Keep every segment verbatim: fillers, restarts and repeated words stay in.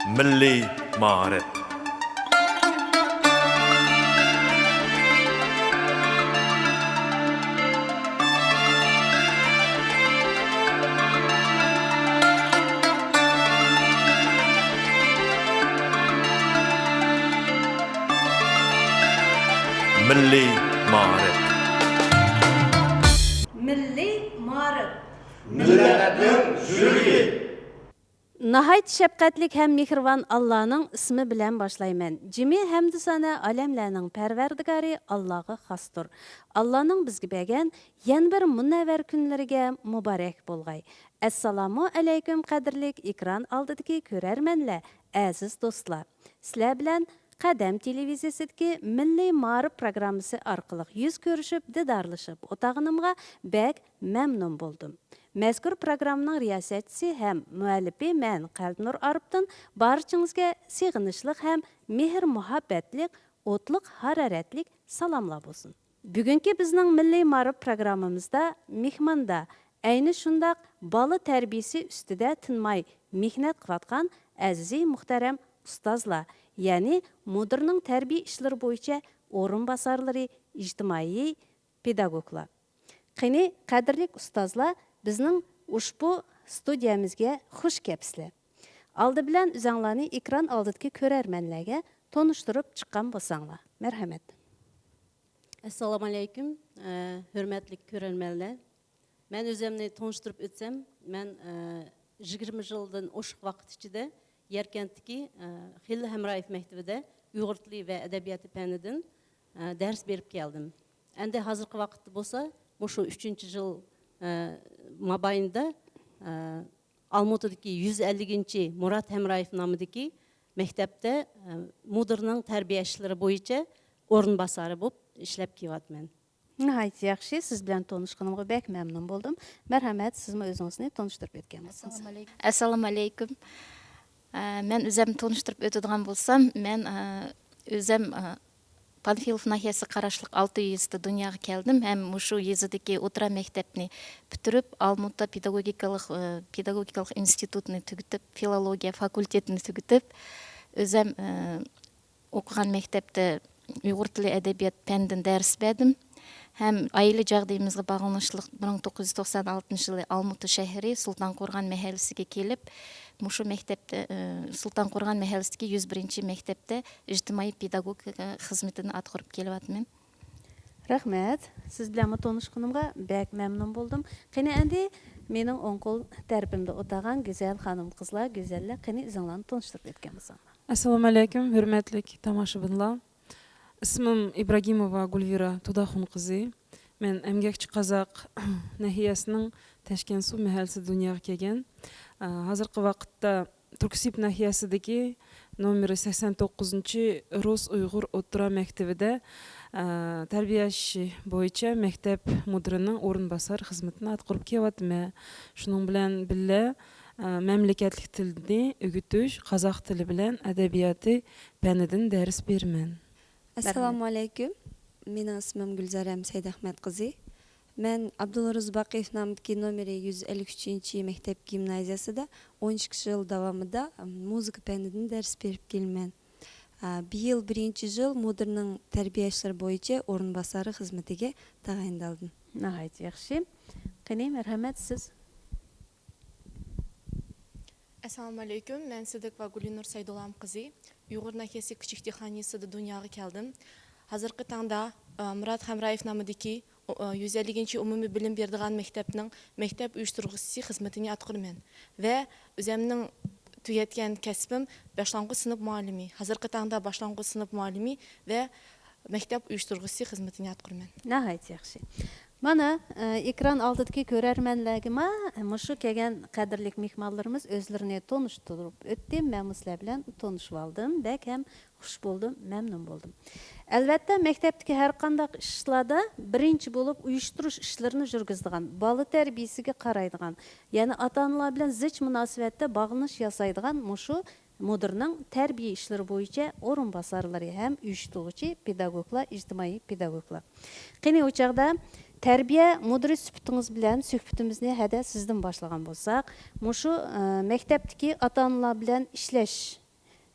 مىللىي مائارىپ. مىللىي مائارىپ. مىللىي مائارىپ. مىللەتنىڭ يۈرىكى. ناھايىتى شەپقەتلىك ھەم مېھرىبان ئاللانىڭ ئىسمى بىلەن باشلايمەن. جىمى ھەمدۇسانە ئالەملەرنىڭ پەرۋەردىگارى ئاللاغا خاستۇر. ئاللانىڭ بىزگە بەرگەن يەنە بىر مۇنەۋۋەر كۈنلىرىگە مۇبارەك بولغاي. ئەسسالامۇ ئەلەيكۇم، قەدىرلىك ئېكران ئالدىدىكى كۆرەرمەنلەر، ئەزىز دوستلار. سىلەر بىلەن قەدەم تېلېۋىزىيەسىدىكى مىللىي مائارىپ پروگراممىسى ئارقىلىق يۈز كۆرۈشۈپ، دىدارلىشىپ ئولتۇرغىنىمغا بەك مەمنۇن بولدۇم. مەزكۇر پروگراممىنىڭ رىياسەتچىسى ھەم مۇئەللىپى مەن، قەلبىنۇر ئارىپتىن، بارچىڭىزگە سېغىنىشلىق ھەم مېھىر-مۇھەببەتلىك، ئوتلۇق ھارارەتلىك سالاملار بولسۇن. بۈگۈنكى بىزنىڭ مىللىي مائارىپ پروگراممىمىزدا مېھماندا ئەينى شۇنداق بالا تەربىيىسى ئۈستىدە تىنماي مېھنەت قىلىۋاتقان ئەزىزى مۇھتەرەم ئۇستازلار، يەنى مۇدىرنىڭ تەربىيە ئىشلىرى بويىچە ئورۇنباسارلىرى، ئىجتىمائىي پېداگوگلار. قېنى، قەدىرلىك ئۇستازلار، بىزنىڭ ئۇشبۇ ستۇدىيەمىزگە خۇش كەپسىلەر. ئالدى بىلەن ئۆزەڭلارنى ئېكران ئالدىدىكى كۆرەرمەنلەرگە تونۇشتۇرۇپ چىققان بولساڭلار. مەرھەمەت. ئەسسالامۇئەلەيكۇم، ئە، ھۆرمەتلىك كۆرەرمەنلەر. مەن ئۆزۈمنى تونۇشتۇرۇپ ئۆتسەم، مەن، ئە، يىگىرمە يىلدىن ئوشۇق ۋاقىت ئىچىدە ياركەنتتىكى، ئە، خېلىل ھەمرايېف مەكتىپىدە ئۇيغۇر تىلى ۋە ئەدەبىياتى پەنىدىن، ئە، دەرس بېرىپ كەلدىم. ئەندى ھازىرقى ۋاقىتتا بولسا، مۇشۇ ئۈچىنچى يىل، ئە، مابەينىدە، ئە، ئالمۇتىدىكى يۈز ئەللىكىنچى مۇرات ھەمرايېف نامىدىكى مەكتەپتە، ئە، مۇدىرنىڭ تەربىيە ئىشلىرى بويىچە ئورۇنباسارى بولۇپ ئىشلەپ كېلىۋاتىمەن. ناھايىتى ياخشى، سىز بىلەن تونۇشقىنىمغا بەك مەمنۇن بولدۇم. مەرھەمەت، سىزمۇ ئۆزىڭىزنى تونۇشتۇرۇپ ئۆتكەن بولسىڭىز. ئەسسالامۇئەلەيكۇم. ئەسسالامۇئەلەيكۇم. ئە، مەن ئۆزۈمنى تونۇشتۇرۇپ ئۆتىدىغان بولسام، مەن، ئە، ئۆزۈم، ئە، پانفىلوف ناھىيەسىگە قاراشلىق ئالتۇ يېزىدا دۇنياغا كەلدىم ھەم مۇشۇ يېزىدىكى ئوتتۇرا مەكتەپنى پۈتتۈرۈپ، ئالمۇتا پېداگوگىكىلىق، ئە، پېداگوگىكىلىق ئىنستىتۇتىنى تۈگىتىپ، فىلولوگىيە فاكۇلتېتىنى تۈگىتىپ، ئۆزۈم، ئە، ئوقۇغان مەكتەپتە ئۇيغۇر تىلى ئەدەبىيات پەنىدىن دەرس بەردىم ھەم ئائىلە جەغدىيىمىزغا باغلىنىشلىق بىر مىڭ توققۇز يۈز توقسان ئالتىنچى يىلى ئالمۇتا شەھىرى سۇلتان قورغان مەھەللىسىگە كېلىپ، مۇشۇ مەكتەپتە، ئى، سۇلتان قورغان مەھەللىسىدىكى يۈز بىرىنچى مەكتەپتە ئىجتىمائىي پېداگوگىكا خىزمىتىنى ئاتقۇرۇپ كېلىۋاتىمەن. رەھمەت. سىز بىلەنمۇ تونۇشقىنىمغا بەك مەمنۇن بولدۇم. قېنى ئەمدى مېنىڭ ئوڭ قول تەرىپىمدە ئولتۇرغان گۈزەل خانىم-قىزلار، گۈزەللەر، قېنى ئۆزۈڭلارنى تونۇشتۇرۇپ ئۆتكەن بولساڭلار. ئەسسالامۇئەلەيكۇم، ھۆرمەتلىك تاماشىبىنلار. ئىسمىم ئىبراگىموۋا گۈلۋىرا تۇداخۇن قىزى. مەن ئەمگەكچى قازاق ناھىيەسىنىڭ تەشكەنسۇ مەھەللىسىدە دۇنياغا كەلگەن. ئە، ھازىرقى ۋاقىتتا تۈركسىيىپ ناھىيەسىدىكى نومېرى سەكسەن توققۇزىنچى رۇس ئۇيغۇر ئوتتۇرا مەكتىۋىدە، ئە، تەربىيەلەش بويىچە مەكتەپ مۇدىرىنىڭ ئورۇنباسار خىزمىتىنى ئاتقۇرۇپ كېلىۋاتىمەن. شۇنىڭ بىلەن بىللە، ئە، مەملىكەتلىك تىلنى ئۆگىتىش، قازاق تىلى بىلەن ئەدەبىياتى پەنىدىن دەرس بېرىمەن. ئەسسالامۇئەلەيكۇم. مېنىڭ ئىسمىم گۈلزارەم سەيدئەخمەت قىزى. مەن ئابدۇللا روزىباقىيېف نامىدىكى نومېرى يۈز ئەللىك ئۈچىنچى مەكتەپ گىمنازىيەسىدە ئون ئىككى يىل داۋامىدا مۇزىكا پەنىدىن دەرس بېرىپ كېلىمەن. ئە، بۇ يىل بىرىنچى يىل مۇدىرنىڭ تەربىيە ئىشلىرى بويىچە ئورۇنباسارى خىزمىتىگە تايىنلىندىم. ناھايىتى ياخشى. قېنى، مەرھەمەت، سىز. ئەسسالامۇئەلەيكۇم، مەن سىدىقوۋا گۈلنۇر سەيدۇللام قىزى. ئۇيغۇر ناھىيەسى كىچىك دېھقان يېزىسىدا دۇنياغا كەلدىم. ھازىرقى تاڭدا، ئە، مۇرات ھەمرايېف نامىدىكى، ئۇ، ئە، يۈز ئەللىكىنچى ئومۇمىي بىلىم بېرىدىغان مەكتەپنىڭ مەكتەپ ئۇيۇشتۇرغۇچىسى خىزمىتىنى ئاتقۇرىمەن ۋە ئۆزەمنىڭ تۈگەتكەن كەسپىم باشلانغۇچ سىنىپ مۇئەللىمى. ھازىرقى تاڭدا باشلانغۇچ سىنىپ مۇئەللىمى ۋە مەكتەپ ئۇيۇشتۇرغۇچىسى خىزمىتىنى ئاتقۇرىمەن. ناھايىتى ياخشى. مانا، ئە، ئېكران ئالدىدىكى كۆرەرمەنلەرگىمۇ مۇشۇ كەلگەن قەدىرلىك مېھمانلىرىمىز ئۆزلىرىنى تونۇشتۇرۇپ ئۆتتى. مەنمۇ سىلەر بىلەن تونۇشۇۋالدىم. بەك ھەم خۇش بولدۇم، مەمنۇن بولدۇم. ئەلۋەتتە، مەكتەپتىكى ھەر قانداق ئىشلاردا بىرىنچى بولۇپ ئۇيۇشتۇرۇش ئىشلىرىنى يۈرگۈزىدىغان، بالا تەربىيىسىگە قارايدىغان، يەنى ئاتا-ئانىلار بىلەن زىچ مۇناسىۋەتتە باغلىنىش ياسايدىغان مۇشۇ مۇدىرنىڭ تەربىيە ئىشلىرى بويىچە ئورۇنباسارلىرى ھەم ئۇيۇشتۇرغۇچى پېداگوگلار، ئىجتىمائىي پېداگوگلار. قېنى، ئۇ چاغدا تەربىيە مۇدىرى سۈپىتىڭىز بىلەن سۆھبىتىمىزنى ھەدە سىزدىن باشلىغان بولساق، مۇشۇ، ئە، مەكتەپتىكى ئاتا-ئانىلار بىلەن ئىشلەش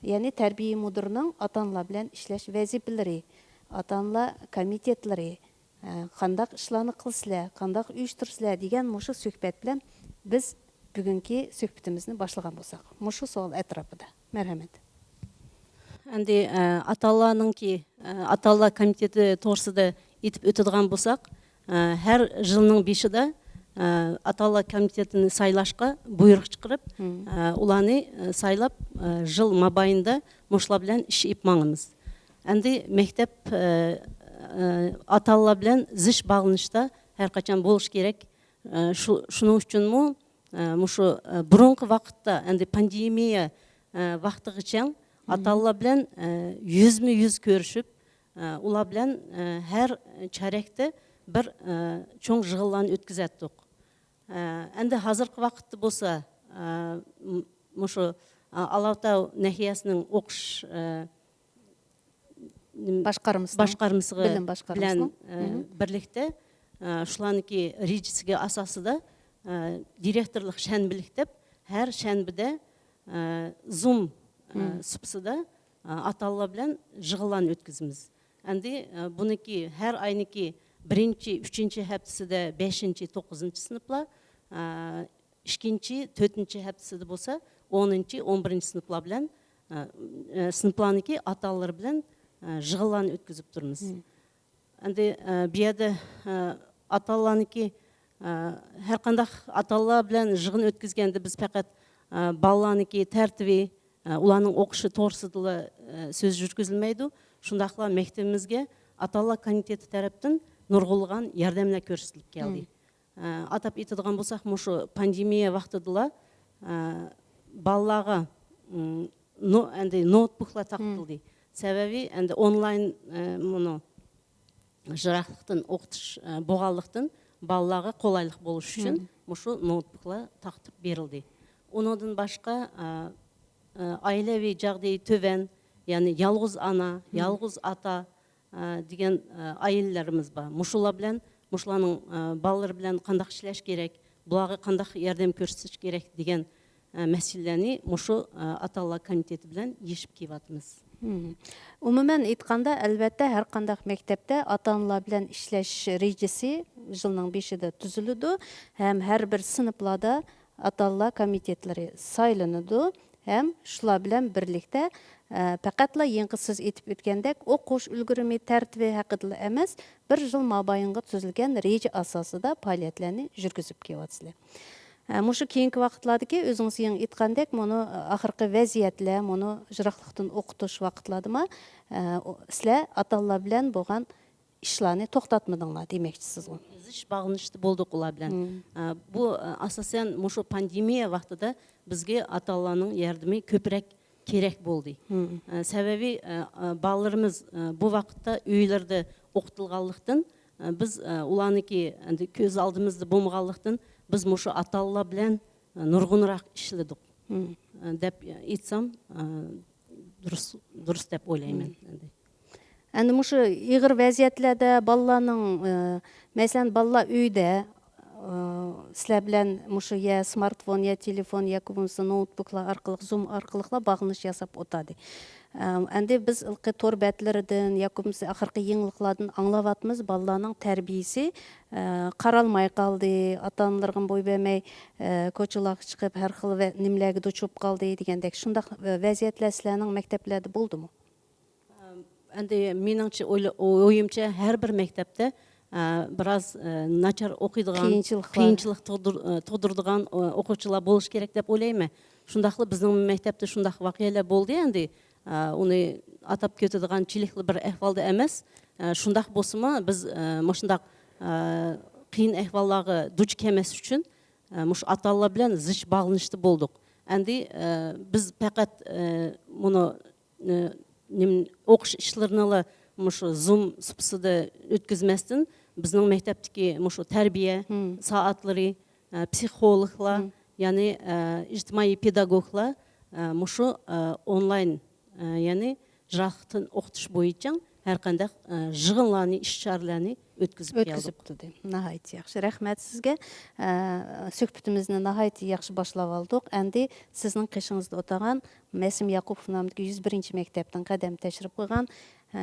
يەنى تەربىيە مۇدىرىنىڭ ئاتا-ئانىلار بىلەن ئىشلەش ۋەزىپىلىرى، ئاتا-ئانىلار كومىتېتلىرى، ئە، قانداق ئىشلارنى قىلىسىلەر، قانداق ئۇيۇشتۇرىسىلەر دېگەن مۇشۇ سۆھبەت بىلەن بىز بۈگۈنكى سۆھبىتىمىزنى باشلىغان بولساق، مۇشۇ سوئال ئەتراپىدا. مەرھەمەت. ئەمدى ئاتا-ئانىلارنىڭكى، ئاتا-ئانىلار كومىتېتى توغرىسىدا ئېيتىپ ئۆتىدىغان بولساق، ھەر يىلنىڭ بېشىدا ئاتا-ئانىلار كومىتېتىنى سايلاشقا بۇيرۇق چىقىرىپ، ئۇلارنى سايلاپ، يىل مابەينىدە مۇشۇلار بىلەن ئىش ئېلىپ ماڭىمىز. ئەمدى مەكتەپ ئاتا-ئانىلار بىلەن زىچ باغلىنىشتا ھەر قاچان بولۇشى كېرەك. شۇ، شۇنىڭ ئۈچۈنمۇ مۇشۇ بۇرۇنقى ۋاقىتتا، ئەمدى پاندېمىيە ۋاقتىغىچە ئاتا-ئانىلار بىلەن يۈزمۇ يۈز كۆرۈشۈپ، ئۇلار بىلەن ھەر چارەكتە بىر چوڭ يىغىنلارنى ئۆتكۈزەتتۇق. ئەمدى ھازىرقى ۋاقىتتا بولسا مۇشۇ ئالاۋتاۋ ناھىيەسىنىڭ ئوقۇش باشقارمىسىنىڭ، باشقارمىسىغا بىلىم بىلەن باشقارمىسىنىڭ. بىرلىكتە شۇلارنىڭكى رېجىسىگە ئاساسىدا دىرېكتورلۇق شەنبىلىك دەپ ھەر شەنبىدە زۇم سۇپىسىدا ئاتا-ئانىلار بىلەن يىغىنلارنى ئۆتكۈزىمىز. ئەمدى بۇنىڭكى ھەر ئاينىڭكى بىرىنچى، ئۈچىنچى ھەپتىسىدە بەشىنچى، توققۇزىنچى سىنىپلار، ئىككىنچى، تۆتىنچى ھەپتىسىدە بولسا ئونىنچى، ئون بىرىنچى سىنىپلار بىلەن سىنىپلارنىڭكى ئاتا-ئانىلىرى بىلەن يىغىنلارنى ئۆتكۈزۈپ تۇرىمىز. ئەمدى بۇ يەردە ئاتا-ئانىلارنىڭكى، ھەر قانداق ئاتا-ئانىلار بىلەن يىغىن ئۆتكۈزگەندە بىز پەقەت بالىلارنىڭكى تەرتىپى، ئۇلارنىڭ ئوقۇشى توغرىسىدىلا سۆز يۈرگۈزۈلمەيدۇ. شۇنداقلا مەكتىۋىمىزگە ئاتا-ئانىلار كومىتېتى تەرەپتىن نۇرغۇنلىغان ياردەملەر كۆرسىتىلىپ كەلدى. ئاتاپ ئېيتىدىغان بولساق، مۇشۇ پاندېمىيە ۋاقتىدىلا بالىلارغا ئەمدى نوتبۇكلار تارقىتىلدى. سەۋەبى ئەمدى ئونلاين مۇنۇ يىراقلىقتىن ئوقۇتۇش بولغانلىقتىن، بالىلارغا قولايلىق بولۇش ئۈچۈن مۇشۇ نوتبۇكلار تارقىتىپ بېرىلدى. ئۇنىڭدىن باشقا، ئائىلىۋى جاغدىيى تۆۋەن، يەنى يالغۇز ئانا، يالغۇز ئاتا، دېگەن ئائىلىلىرىمىز بار. مۇشۇلار بىلەن، مۇشۇلارنىڭ بالىلىرى بىلەن قانداق ئىشلەش كېرەك، بۇلارغا قانداق ياردەم كۆرسىتىش كېرەك دېگەن مەسىلىلەرنى مۇشۇ ئاتا-ئانىلار كومىتېتى بىلەن يېشىپ كېلىۋاتىمىز. ئومۇمەن ئېيتقاندا، ئەلۋەتتە، ھەر قانداق مەكتەپتە ئاتا-ئانىلار بىلەن ئىشلەش رېجىسى يىلنىڭ بېشىدا تۈزۈلىدۇ ھەم ھەر بىر سىنىپلاردا ئاتا-ئانىلار كومىتېتلىرى سايلىنىدۇ ھەم شۇلار بىلەن بىرلىكتە، ئە، پەقەتلا يېڭىقى سىز ئېيتىپ ئۆتكەندەك ئوقۇش ئۈلگۈرۈمى تەرتىپى ھەققىدىلا ئەمەس، بىر يىل مابايىنغا تۈزۈلگەن رېجە ئاساسىدا پائالىيەتلەرنى يۈرگۈزۈپ كېلىۋاتىسىلەر. ئە، مۇشۇ كېيىنكى ۋاقىتلاردىكى ئۆزىڭىز يېڭى ئېيتقاندەك، مۇنۇ ئاخىرقى ۋەزىيەتلەر، مۇنۇ يىراقلىقتىن ئوقۇتۇش ۋاقىتلاردىمۇ، ئە، سىلەر ئاتا-ئانىلار بىلەن بولغان ئىشلارنى توختاتمىدىڭلار دېمەكچىسىزغۇ؟ زىچ باغلىنىشتا بولدۇق ئۇلار بىلەن. بۇ، ئە، ئاساسەن مۇشۇ پاندېمىيە ۋاقتىدا بىزگە ئاتا-ئانىلارنىڭ ياردىمى كۆپرەك كېرەك بولدى. ئە، سەۋەبى، ئە، ئە، بالىلىرىمىز، ئە، بۇ ۋاقىتتا ئۆيلىرىدە ئوقۇتۇلغانلىقتىن، ئە، بىز، ئە، ئۇلارنىڭكى ئەمدى كۆز ئالدىمىزدا بولمىغانلىقتىن، بىز مۇشۇ ئاتا-ئانىلار بىلەن، ئە، نۇرغۇنراق ئىشلىدۇق، ئە، دەپ ئېيتسام، ئە، دۇرۇس، دۇرۇس دەپ ئويلايمەن ئەمدى. ئەمدى مۇشۇ ئېغىر ۋەزىيەتلەردە بالىلارنىڭ، ئە، مەسىلەن، بالىلار ئۆيدە، ئە، سىلەر بىلەن مۇشۇ يا سمارتفون، يا تېلېفون ياكى بولمىسا نوتبۇكلار ئارقىلىق، زۇم ئارقىلىقلا باغلىنىش ياساپ ئولتۇردى. ئە، ئەمدى بىز ھېلىقى تور بەتلىرىدىن ياكى بولمىسا ئاخىرقى يېڭىلىقلاردىن ئاڭلاۋاتىمىز، بالىلارنىڭ تەربىيىسى، ئە، قارالماي قالدى، ئاتا-ئانىلىرىغا بوي بەرمەي، ئە، كوچىلارغا چىقىپ ھەر خىل ۋە-، نېمىلەرگە دۇچ بولۇپ قالدى دېگەندەك شۇنداق ۋەزىيەتلەر سىلەرنىڭ مەكتەپلەردە بولدىمۇ؟ ئەمدى مېنىڭچە، ئويلا-، ئويۇمچە، ھەر بىر مەكتەپتە، ئە، بىراز، ئە، ناچار ئوقۇيدىغان، قىيىنچىلىقلار. قىيىنچىلىق تۇغدۇر-، ئە، تۇغدۇرىدىغان، ئە، ئوقۇغۇچىلار بولۇشى كېرەك دەپ ئويلايمەن. شۇنداقلا بىزنىڭ مەكتەپتە شۇنداق ۋەقەلەر بولدى ئەمدى. ئە، ئۇنى ئاتاپ كېتىدىغان چېلىكلىك بىر ئەھۋالدا ئەمەس. ئە، شۇنداق بولسىمۇ، بىز، ئە، مۇشۇنداق، ئە، قىيىن ئەھۋاللارغا دۇچ كەلمەس ئۈچۈن، ئە، مۇشۇ ئاتا-ئانىلار بىلەن زىچ باغلىنىشتا بولدۇق. ئەمدى، ئە، بىز پەقەت، ئە، مۇنۇ، ئە، نېمە، ئوقۇش ئىشلىرىنىلا مۇشۇ زۇم سۇپىسىدا ئۆتكۈزمەستىن، بىزنىڭ مەكتەپتىكى مۇشۇ تەربىيە سائەتلىرى، ئە، پسىخولوگلار، يەنى، ئە، ئىجتىمائىي پېداگوگلار، ئە، مۇشۇ، ئە، ئونلاين، ئە، يەنى يىراقلىقتىن ئوقۇتۇش بويىچە ھەر قانداق، ئە، يىغىنلارنى، ئىش چارىلەرنى ئۆتكۈزۈپ كەلدۇق. ئۆتكۈزۈپ تۇردى. ناھايىتى ياخشى. رەھمەت سىزگە. ئە، سۆھبىتىمىزنى ناھايىتى ياخشى باشلاپ ئالدۇق. ئەمدى سىزنىڭ قېشىڭىزدا ئولتۇرغان مەسىم ياقۇپوف نامىدىكى يۈز بىرىنچى مەكتەپتىن قەدەم تەشرىپ قىلغان، ئە،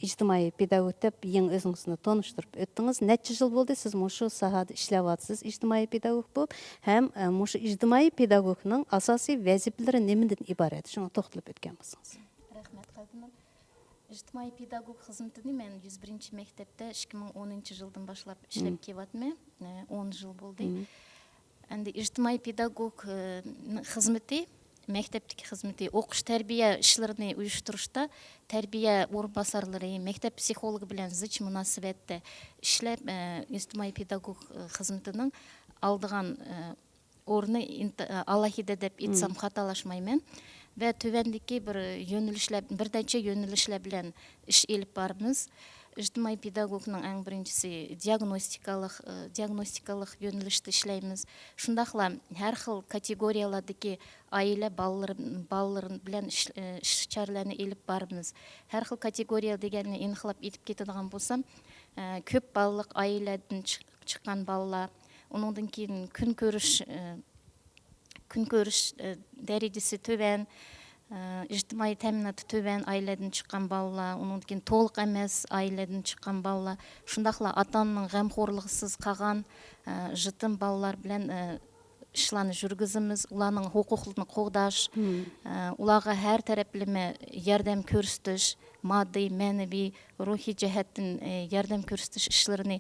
ئىجتىمائىي پېداگوگ دەپ يېڭى ئۆزىڭىزنى تونۇشتۇرۇپ ئۆتتىڭىز. نەچچە يىل بولدى سىز مۇشۇ ساھەدە ئىشلەۋاتىسىز، ئىجتىمائىي پېداگوگ بولۇپ، ھەم، ئە، مۇشۇ ئىجتىمائىي پېداگوگنىڭ ئاساسىي ۋەزىپىلىرى نېمىدىن ئىبارەت؟ شۇڭا توختىلىپ ئۆتكەن بولسىڭىز. رەھمەت، قەدىرىم. ئىجتىمائىي پېداگوگ خىزمىتىنى مەن يۈز بىرىنچى مەكتەپتە ئىككى مىڭ ئونىنچى يىلدىن باشلاپ ئىشلەپ كېلىۋاتىمەن. ئە، ئون يىل بولدى. ئەمدى ئىجتىمائىي پېداگوگ، ئە، خىزمىتى، مەكتەپتىكى خىزمىتى، ئوقۇش تەربىيە ئىشلىرىنى ئۇيۇشتۇرۇشتا تەربىيە ئورۇنباسارلىرى، مەكتەپ پسىخولوگى بىلەن زىچ مۇناسىۋەتتە ئىشلەپ، ئە، ئىجتىمائىي پېداگوگ، ئە، خىزمىتىنىڭ ئالىدىغان، ئە، ئورنى ئىنتا-، ئالاھىدە دەپ ئېيتسام خاتالاشمايمەن. ۋە تۆۋەندىكى بىر يۆنىلىشلەر، بىر نەچچە يۆنىلىشلەر بىلەن ئىش ئېلىپ بارىمىز. ئىجتىمائىي پېداگوگنىڭ ئەڭ بىرىنچىسى دىئاگنوستىكالىق، ئە، دىئاگنوستىكالىق يۆنىلىشتە ئىشلەيمىز. شۇنداقلا ھەر خىل كاتېگورىيەلەردىكى ئائىلە بالىلىرى، بالىلىرى بىلەن ئىش، ئە، ئىش چارىلەرنى ئېلىپ بارىمىز. ھەر خىل كاتېگورىيە دېگەننى ئېنىقلاپ ئېيتىپ كېتىدىغان بولسام، ئە، كۆپ بالىلىق ئائىلىلەردىن چىق-، چىققان بالىلار، ئۇنىڭدىن كېيىن كۈن كۆرۈش، ئە، كۈن كۆرۈش، ئە، دەرىجىسى تۆۋەن، ئە، ئىجتىمائىي تەمىناتى تۆۋەن ئائىلىلەردىن چىققان بالىلار، ئۇنىڭدىن كېيىن تولۇق ئەمەس ئائىلىلەردىن چىققان بالىلار، شۇنداقلا ئاتا-ئانىنىڭ غەمخورلۇقىسىز قالغان، ئە، يېتىم بالىلار بىلەن، ئە، ئىشلارنى يۈرگۈزىمىز. ئۇلارنىڭ ھوقۇقلىرىنى قوغداش، ئە، ئۇلارغا ھەر تەرەپلىمە ياردەم كۆرسىتىش، ماددىي، مەنىۋى، روھىي جەھەتتىن، ئە، ياردەم كۆرسىتىش ئىشلىرىنى،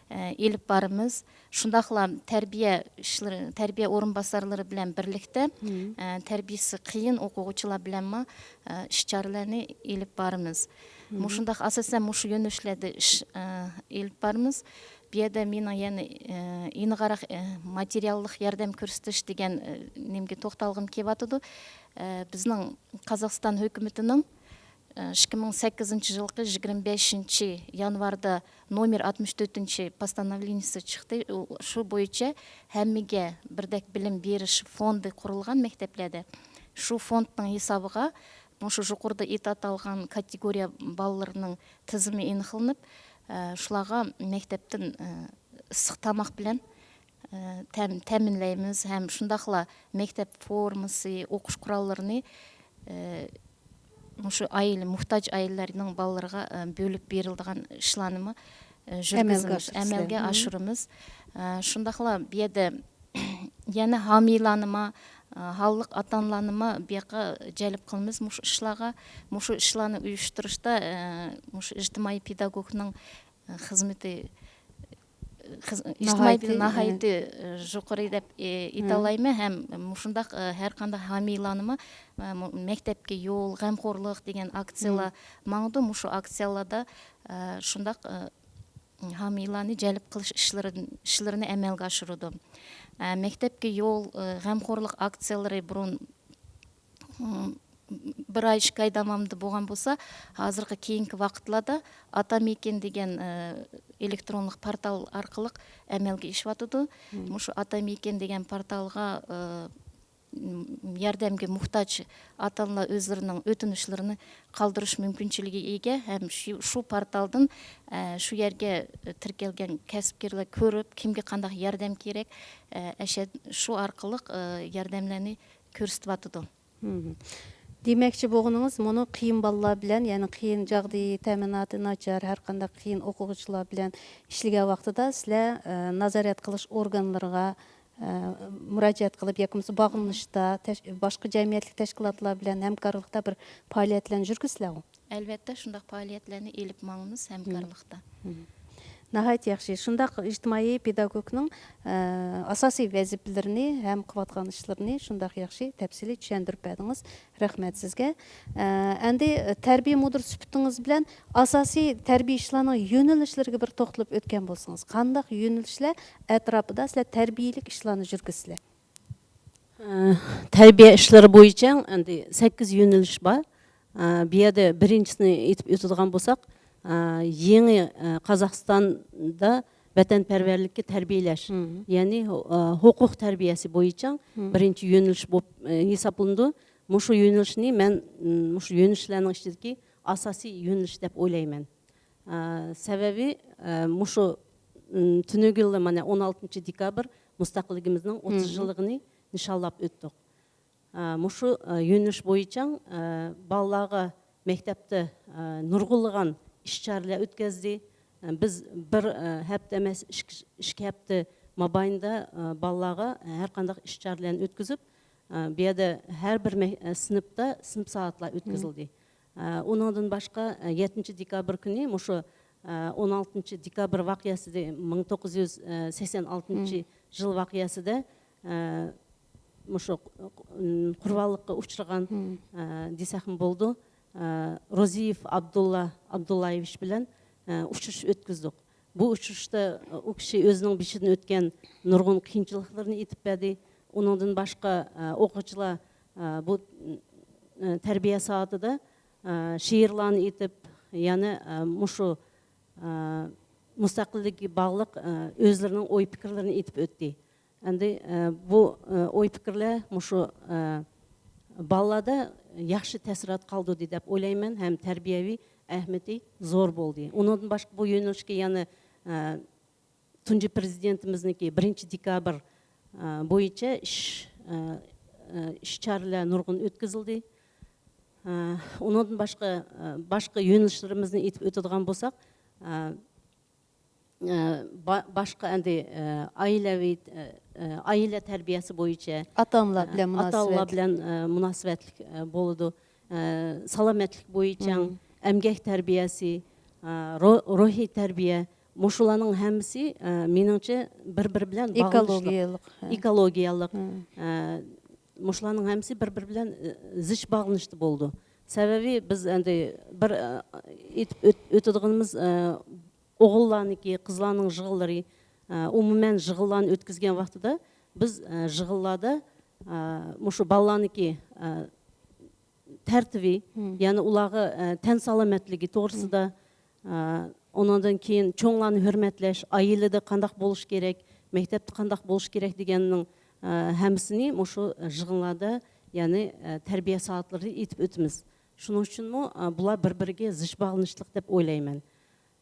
ئە، ئېلىپ بارىمىز. شۇنداقلا تەربىيە ئىشلىرى، تەربىيە ئورۇنباسارلىرى بىلەن بىرلىكتە، ئە، تەربىيىسى قىيىن ئوقۇغۇچىلار بىلەنمۇ، ئە، ئىش چارىلەرنى ئېلىپ بارىمىز. مۇشۇنداق ئاساسەن مۇشۇ يۆنىلىشلەردە ئىش، ئە، ئېلىپ بارىمىز. بۇ يەردە مېنىڭ يەنە، ئە، يېنىغاراق، ئە، ماتېرىياللىق ياردەم كۆرسىتىش دېگەن، ئە، نېمىگە توختالغۇم كېلىۋاتىدۇ. ئە، بىزنىڭ قازاقىستان ھۆكۈمىتىنىڭ، ئە، ئىككى مىڭ سەككىزىنچى يىلقى يىگىرمە بەشىنچى يانۋاردا نومېر ئاتمىش تۆتىنچى پوستانوۋلېنىيىسى چىقتى. ئۇ، شۇ بويىچە ھەممىگە بىردەك بىلىم بېرىش فوندى قۇرۇلغان مەكتەپلەردە. شۇ فوندنىڭ ھېسابىغا مۇشۇ يۇقىرىدا ئېتى ئاتالغان كاتېگورىيە بالىلىرىنىڭ تىزىمى ئېنىقلىنىپ، ئە، شۇلارغا مەكتەپتىن، ئە، ئىسسىق تاماق بىلەن، ئە، تەم-، تەمىنلەيمىز ھەم شۇنداقلا مەكتەپ فورمىسى، ئوقۇش قوراللىرىنى، ئە، مۇشۇ ئائىلە، موھتاج ئائىلىلەرنىڭ بالىلىرىغا، ئە، بۆلۈپ بېرىلىدىغان ئىشلارنىمۇ، ئە، يۈرگۈزىمىز، ئەمەلگە ئاشۇرىمىز. ئە، شۇنداقلا بۇ يەردە يەنە ھامىيلارنىمۇ، ئە، ھاللىق ئاتا-ئانىلارنىمۇ بۇ ياققا جەلپ قىلىمىز مۇشۇ ئىشلارغا. مۇشۇ ئىشلارنى ئۇيۇشتۇرۇشتا، ئە، مۇشۇ ئىجتىمائىي پېداگوگنىڭ، ئە، خىزمىتى، خىز-، ئىجتىمائىي ناھايىتى، ناھايىتى، ئە، يۇقىرى دەپ، ئە، ئېيتالايمەن. ھەم مۇشۇنداق، ئە، ھەر قانداق ھامىيلارنىمۇ، ئە، مۇ-، مەكتەپكە يول، غەمخورلۇق دېگەن ئاكسىيالار ماڭىدۇ. مۇشۇ ئاكسىيالاردا، ئە، شۇنداق، ئە، ھامىيلارنى جەلپ قىلىش ئىشلىرىدىن، ئىشلىرىنى ئەمەلگە ئاشۇرىدۇ. ئە، مەكتەپكە يول، ئە، غەمخورلۇق ئاكسىيالىرى بۇرۇن، ئىم، بىر ئاي، ئىككى ئاي داۋامىدا بولغان بولسا، ھازىرقى كېيىنكى ۋاقىتلاردا ئاتامىكىن دېگەن، ئە، ئېلېكترونلۇق پورتال ئارقىلىق ئەمەلگە ئېشىۋاتىدۇ. مۇشۇ ئاتامىكىن دېگەن پورتالغا، ئە، ياردەمگە موھتاج ئاتا-ئانىلار ئۆزلىرىنىڭ ئۆتۈنۈشلىرىنى قالدۇرۇش مۇمكىنچىلىكىگە ئىگە ھەم شۇ، شۇ پورتالدىن، ئە، شۇ يەرگە تىركەلگەن كەسىپكەرلەر كۆرۈپ، كىمگە قانداق ياردەم كېرەك، ئە، ئەشە-، شۇ ئارقىلىق، ئە، ياردەملەرنى كۆرسىتىۋاتىدۇ. دېمەكچى بولغىنىڭىز، مۇنۇ قىيىن بالىلار بىلەن، يەنى قىيىن جاغدىيى، تەمىناتى ناچار، ھەر قانداق قىيىن ئوقۇغۇچىلار بىلەن ئىشلىگەن ۋاقتىدا سىلەر، ئە، نازارەت قىلىش ئورگانلىرىغا، ئە، مۇراجىئەت قىلىپ ياكى بولمىسا باغلىنىشتا تەش-، باشقا جەمئىيەتلىك تەشكىلاتلار بىلەن ھەمكارلىقتا بىر پائالىيەتلەرنى يۈرگۈزىسىلەرغۇ؟ ئەلۋەتتە، شۇنداق پائالىيەتلەرنى ئېلىپ ماڭىمىز ھەمكارلىقتا. ناھايىتى ياخشى. شۇنداق ئىجتىمائىي پېداگوگنىڭ، ئە، ئاساسىي ۋەزىپىلىرىنى ھەم قىلىۋاتقان ئىشلىرىنى شۇنداق ياخشى تەپسىلىي چۈشەندۈرۈپ بەردىڭىز. رەھمەت سىزگە. ئە، ئەمدى تەربىيە مۇدىرى سۈپىتىڭىز بىلەن ئاساسىي تەربىيە ئىشلارنىڭ يۆنىلىشلىرىگە بىر توختىلىپ ئۆتكەن بولسىڭىز، قانداق يۆنىلىشلەر ئەتراپىدا سىلەر تەربىيەلىك ئىشلارنى يۈرگۈزىسىلەر؟ ئە، تەربىيە ئىشلىرى بويىچە ئەمدى سەككىز يۆنىلىش بار. ئە، بۇ يەردە بىرىنچىسىنى ئېيتىپ ئۆتىدىغان بولساق، ئە، يېڭى، ئە، قازاقىستاندا ۋەتەنپەرۋەرلىككە تەربىيەلەش، يەنى، ئە، ھوقۇق تەربىيەسى بويىچە بىرىنچى يۆنىلىش بولۇپ، ئە، ھېسابلىنىدۇ. مۇشۇ يۆنىلىشنى مەن، م، مۇشۇ يۆنىلىشلەرنىڭ ئىچىدىكى ئاساسىي يۆنىلىش دەپ ئويلايمەن. ئە، سەۋەبى، ئە، مۇشۇ، ئىم، تۈنۈگۈنلا مانا ئون ئالتىنچى دېكابىر مۇستەقىللىكىمىزنىڭ ئوتتۇز يىللىقىنى نىشانلاپ ئۆتتۇق. ئە، مۇشۇ، ئە، يۆنىلىش بويىچە، ئە، بالىلارغا مەكتەپتە، ئە، نۇرغۇنلىغان ئىش-چارىلەر ئۆتكۈزدى. ئە، بىز بىر، ئە، ھەپتە ئەمەس، ئىككى، ئىككى ھەپتە مابەينىدە، ئە، بالىلارغا ھەر قانداق ئىش-چارىلەرنى ئۆتكۈزۈپ، ئە، بۇ يەردە ھەر بىر مەك-، ئە، سىنىپتا سىنىپ سائەتلەر ئۆتكۈزۈلدى. ئە، ئۇنىڭدىن باشقا، ئە، يەتتىنچى دېكابىر كۈنى مۇشۇ، ئە، ئون ئالتىنچى دېكابىر ۋەقەسىدە، مىڭ توققۇز يۈز سەكسەن ئالتىنچى يىل ۋەقەسىدە، ئە، مۇشۇ، ئىم، قۇربانلىققا ئۇچرىغان، ئە، دېسەكمۇ بولىدۇ. ئە، روزىيېف ئابدۇللا ئابدۇللايېۋىچ بىلەن، ئە، ئۇچرىشىش ئۆتكۈزدۇق. بۇ ئۇچرىشىشتا ئۇ كىشى ئۆزىنىڭ بېشىدىن ئۆتكەن نۇرغۇن قىيىنچىلىقلىرىنى ئېيتىپ بەردى. ئۇنىڭدىن باشقا، ئە، ئوقۇغۇچىلار، ئە، بۇ، ئە، تەربىيە سائىتىدە، ئە، شېئىرلارنى ئېيتىپ، يەنە، ئە، مۇشۇ، ئە، مۇستەقىللىككە باغلىق، ئە، ئۆزلىرىنىڭ ئوي-پىكىرلىرىنى ئېيتىپ ئۆتتى. ئەمدى، ئە، بۇ، ئە، ئوي-پىكىرلەر مۇشۇ، ئە، بالىلاردا ياخشى تەسىرات قالدۇردى دەپ ئويلايمەن ھەم تەربىيەۋى ئەھمىيىتى زور بولدى. ئۇنىڭدىن باشقا بۇ يۆنىلىشكە يەنە، ئە، تۇنجى پىرېزىدېنتىمىزنىڭكى بىرىنچى دېكابىر، ئە، بويىچە ئىش، ئە، ئە، ئىش-چارىلەر نۇرغۇن ئۆتكۈزۈلدى. ئە، ئۇنىڭدىن باشقا، ئە، باشقا يۆنىلىشلىرىمىزنى ئېيتىپ ئۆتىدىغان بولساق، ئە، ئە، با-، باشقا ئەمدى، ئە، ئائىلىۋى، ئە، ئە، ئائىلە تەربىيەسى بويىچە، ئاتا-ئانىلار ئە، بىلەن ئاتا-ئانىلار مۇناسىۋەت. بىلەن، ئە، مۇناسىۋەتلىك، ئە، بولىدۇ. ئە، سالامەتلىك بويىچە، ئەمگەك تەربىيەسى، ئە، رو-، روھىي تەربىيە، مۇشۇلارنىڭ ھەممىسى، ئە، مېنىڭچە بىر-بىرى بىلەن باغلىنىشلىق. ئېكولوگىيەلىق. ئېكولوگىيەلىك. ئە، مۇشۇلارنىڭ ھەممىسى بىر-بىرى بىلەن، ئە، زىچ باغلىنىشتا بولىدۇ. سەۋەبى بىز ئەمدى بىر، ئە، ئېيتىپ ئۆت-، ئۆتىدىغىنىمىز، ئە، ئوغۇللارنىڭكى، قىزلارنىڭ يىغىنلىرى، ئە، ئومۇمەن يىغىنلارنى ئۆتكۈزگەن ۋاقتىدا بىز، ئە، يىغىنلاردا، ئە، مۇشۇ بالىلارنىڭكى، ئە، تەرتىپى، يەنى ئۇلارغا، ئە، تەن سالامەتلىكى توغرىسىدا، ئە، ئۇنىڭدىن كېيىن چوڭلارنى ھۆرمەتلەش، ئائىلىدە قانداق بولۇش كېرەك، مەكتەپتە قانداق بولۇش كېرەك دېگەننىڭ، ئە، ھەممىسىنى مۇشۇ يىغىنلاردا، يەنى، ئە، تەربىيە سائەتلىرىدە ئېيتىپ ئۆتىمىز. شۇنىڭ ئۈچۈنمۇ، ئە، بۇلار بىر-بىرىگە زىچ باغلىنىشلىق دەپ ئويلايمەن.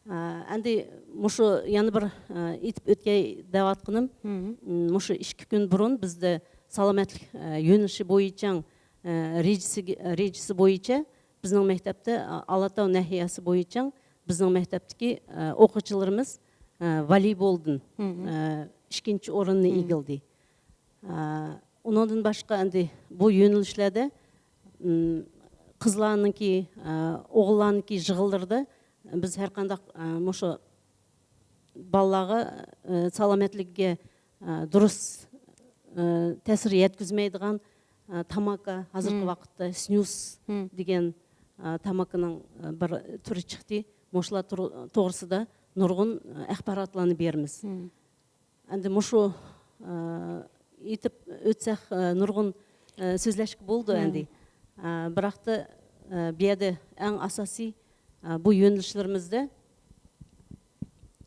ئە، ئەمدى مۇشۇ يەنە بىر، ئە، ئېيتىپ ئۆتكەي دەۋاتقىنىم، م، مۇشۇ ئىككى كۈن بۇرۇن بىزدە سالامەتلىك، ئە، يۆنىلىشى بويىچە، ئە، رېجىسىگە-، رېجىسى بويىچە بىزنىڭ مەكتەپتە، ئە، ئالاتاۋ ناھىيەسى بويىچە بىزنىڭ مەكتەپتىكى، ئە، ئوقۇغۇچىلىرىمىز، ئە، ۋالىبولدىن، ئە، ئىككىنچى ئورۇننى ئىگىلىدى. ئە، ئۇنىڭدىن باشقا ئەمدى بۇ يۆنىلىشلەردە، م، قىزلارنىڭكى، ئە، ئوغۇللارنىڭكى يىغىنلىرىدا بىز ھەر قانداق، ئە، مۇشۇ بالىلارغا، ئە، سالامەتلىكىگە، ئە، دۇرۇس، ئە، تەسىر يەتكۈزمەيدىغان، ئە، تاماكا، ھازىرقى ۋاقىتتا سنۇس دېگەن، ئە، تاماكىنىڭ، ئە، بىر تۈرى چىقتى. مۇشۇلار تۇر-، توغرىسىدا نۇرغۇن، ئە، ئاخباراتلارنى بېرىمىز. ئەمدى مۇشۇ، ئە، ئېيتىپ ئۆتسەك، ئە، نۇرغۇن، ئە، سۆزلەشكە بولىدۇ ئەمدى. ئە، بىراقتا، ئە، بۇ يەردە ئەڭ ئاساسىي، ئە، بۇ يۆنىلىشلىرىمىزدە،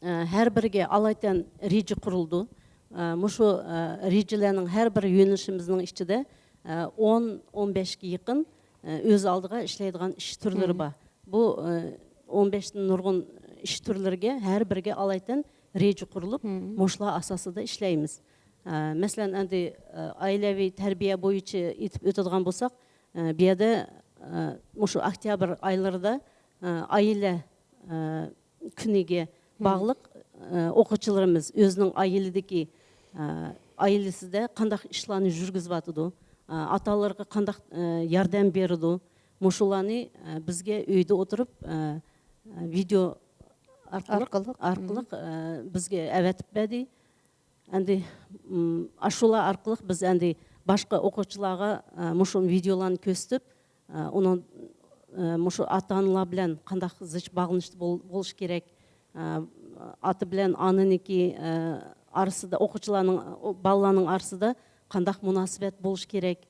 ئە، ھەر بىرىگە ئالايىتەن رېجە قۇرۇلىدۇ. ئە، مۇشۇ، ئە، رېجىلەرنىڭ ھەر بىر يۆنىلىشىمىزنىڭ ئىچىدە، ئە، ئون، ئون بەشكە يېقىن، ئە، ئۆز ئالدىغا ئىشلەيدىغان ئىش تۈرلىرى بار. بۇ، ئە، ئون بەشتىن نۇرغۇن ئىش تۈرلىرىگە ھەر بىرىگە ئالايىتەن رېجە قۇرۇلۇپ، مۇشۇلار ئاساسىدا ئىشلەيمىز. ئە، مەسىلەن، ئەمدى، ئە، ئائىلىۋى تەربىيە بويىچە ئېيتىپ ئۆتىدىغان بولساق، ئە، بۇ يەردە، ئە، مۇشۇ ئۆكتەبىر ئايلىرىدا، ئە، ئائىلە، ئە، كۈنىگە باغلىق، ئە، ئوقۇغۇچىلىرىمىز ئۆزىنىڭ ئائىلىدىكى، ئە، ئائىلىسىدە قانداق ئىشلارنى يۈرگۈزۈۋاتىدۇ، ئە، ئاتا-ئانىلىرىغا قانداق، ئە، ياردەم بېرىدۇ، مۇشۇلارنى، ئە، بىزگە ئۆيدە ئولتۇرۇپ، ئە، ئە، ۋىدېئو ئارقىلىق، ئارقىلىق. ئارقىلىق، ئە، بىزگە ئەۋەتىپ بەردى. ئەمدى، م، ئاشۇلار ئارقىلىق بىز ئەمدى باشقا ئوقۇغۇچىلارغا، ئە، مۇشۇ ۋىدېئولارنى كۆرسىتىپ، ئە، ئۇنىڭ، ئە، مۇشۇ ئاتا-ئانىلار بىلەن قانداق زىچ باغلىنىشتا بول-، بولۇش كېرەك، ئە، ئاتا بىلەن ئانىنىڭكى، ئە، ئارىسىدا، ئوقۇغۇچىلارنىڭ، ئو-، بالىلارنىڭ ئارىسىدا قانداق مۇناسىۋەت بولۇش كېرەك،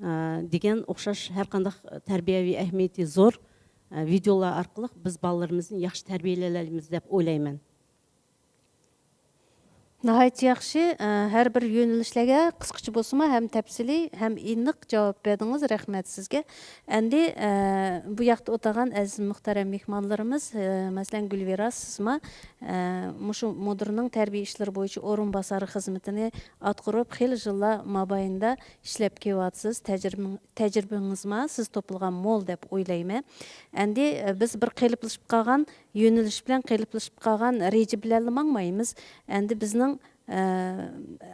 ئە، دېگەن ئوخشاش ھەر قانداق تەربىيەۋى ئەھمىيىتى زور، ئە، ۋىدېئولار ئارقىلىق بىز بالىلىرىمىزنى ياخشى تەربىيەلەيلەيمىز دەپ ئويلايمەن. ناھايىتى ياخشى. ئە، ھەر بىر يۆنىلىشلەرگە قىسقىچە بولسىمۇ ھەم تەپسىلىي، ھەم ئېنىق جاۋاب بەردىڭىز. رەھمەت سىزگە. ئەمدى، ئە، بۇ ياقتا ئولتۇرغان ئەزىز مۇھتەرەم مېھمانلىرىمىز، ئە، مەسىلەن، گۈلۋىراس، سىزمۇ، ئە، مۇشۇ مۇدىرنىڭ تەربىيە ئىشلىرى بويىچە ئورۇنباسارى خىزمىتىنى ئاتقۇرۇپ، خېلى يىللار مابەينىدە ئىشلەپ كېلىۋاتىسىز. تەجرىبىڭ-، تەجرىبىڭىزمۇ سىز توپلىغان مول دەپ ئويلايمەن. ئەمدى، ئە، بىز بىر قېلىپلىشىپ قالغان يۆنىلىش بىلەن قېلىپلىشىپ قالغان رېجە بىلەنلا ماڭمايمىز. ئەمدى بىزنىڭ، ئە،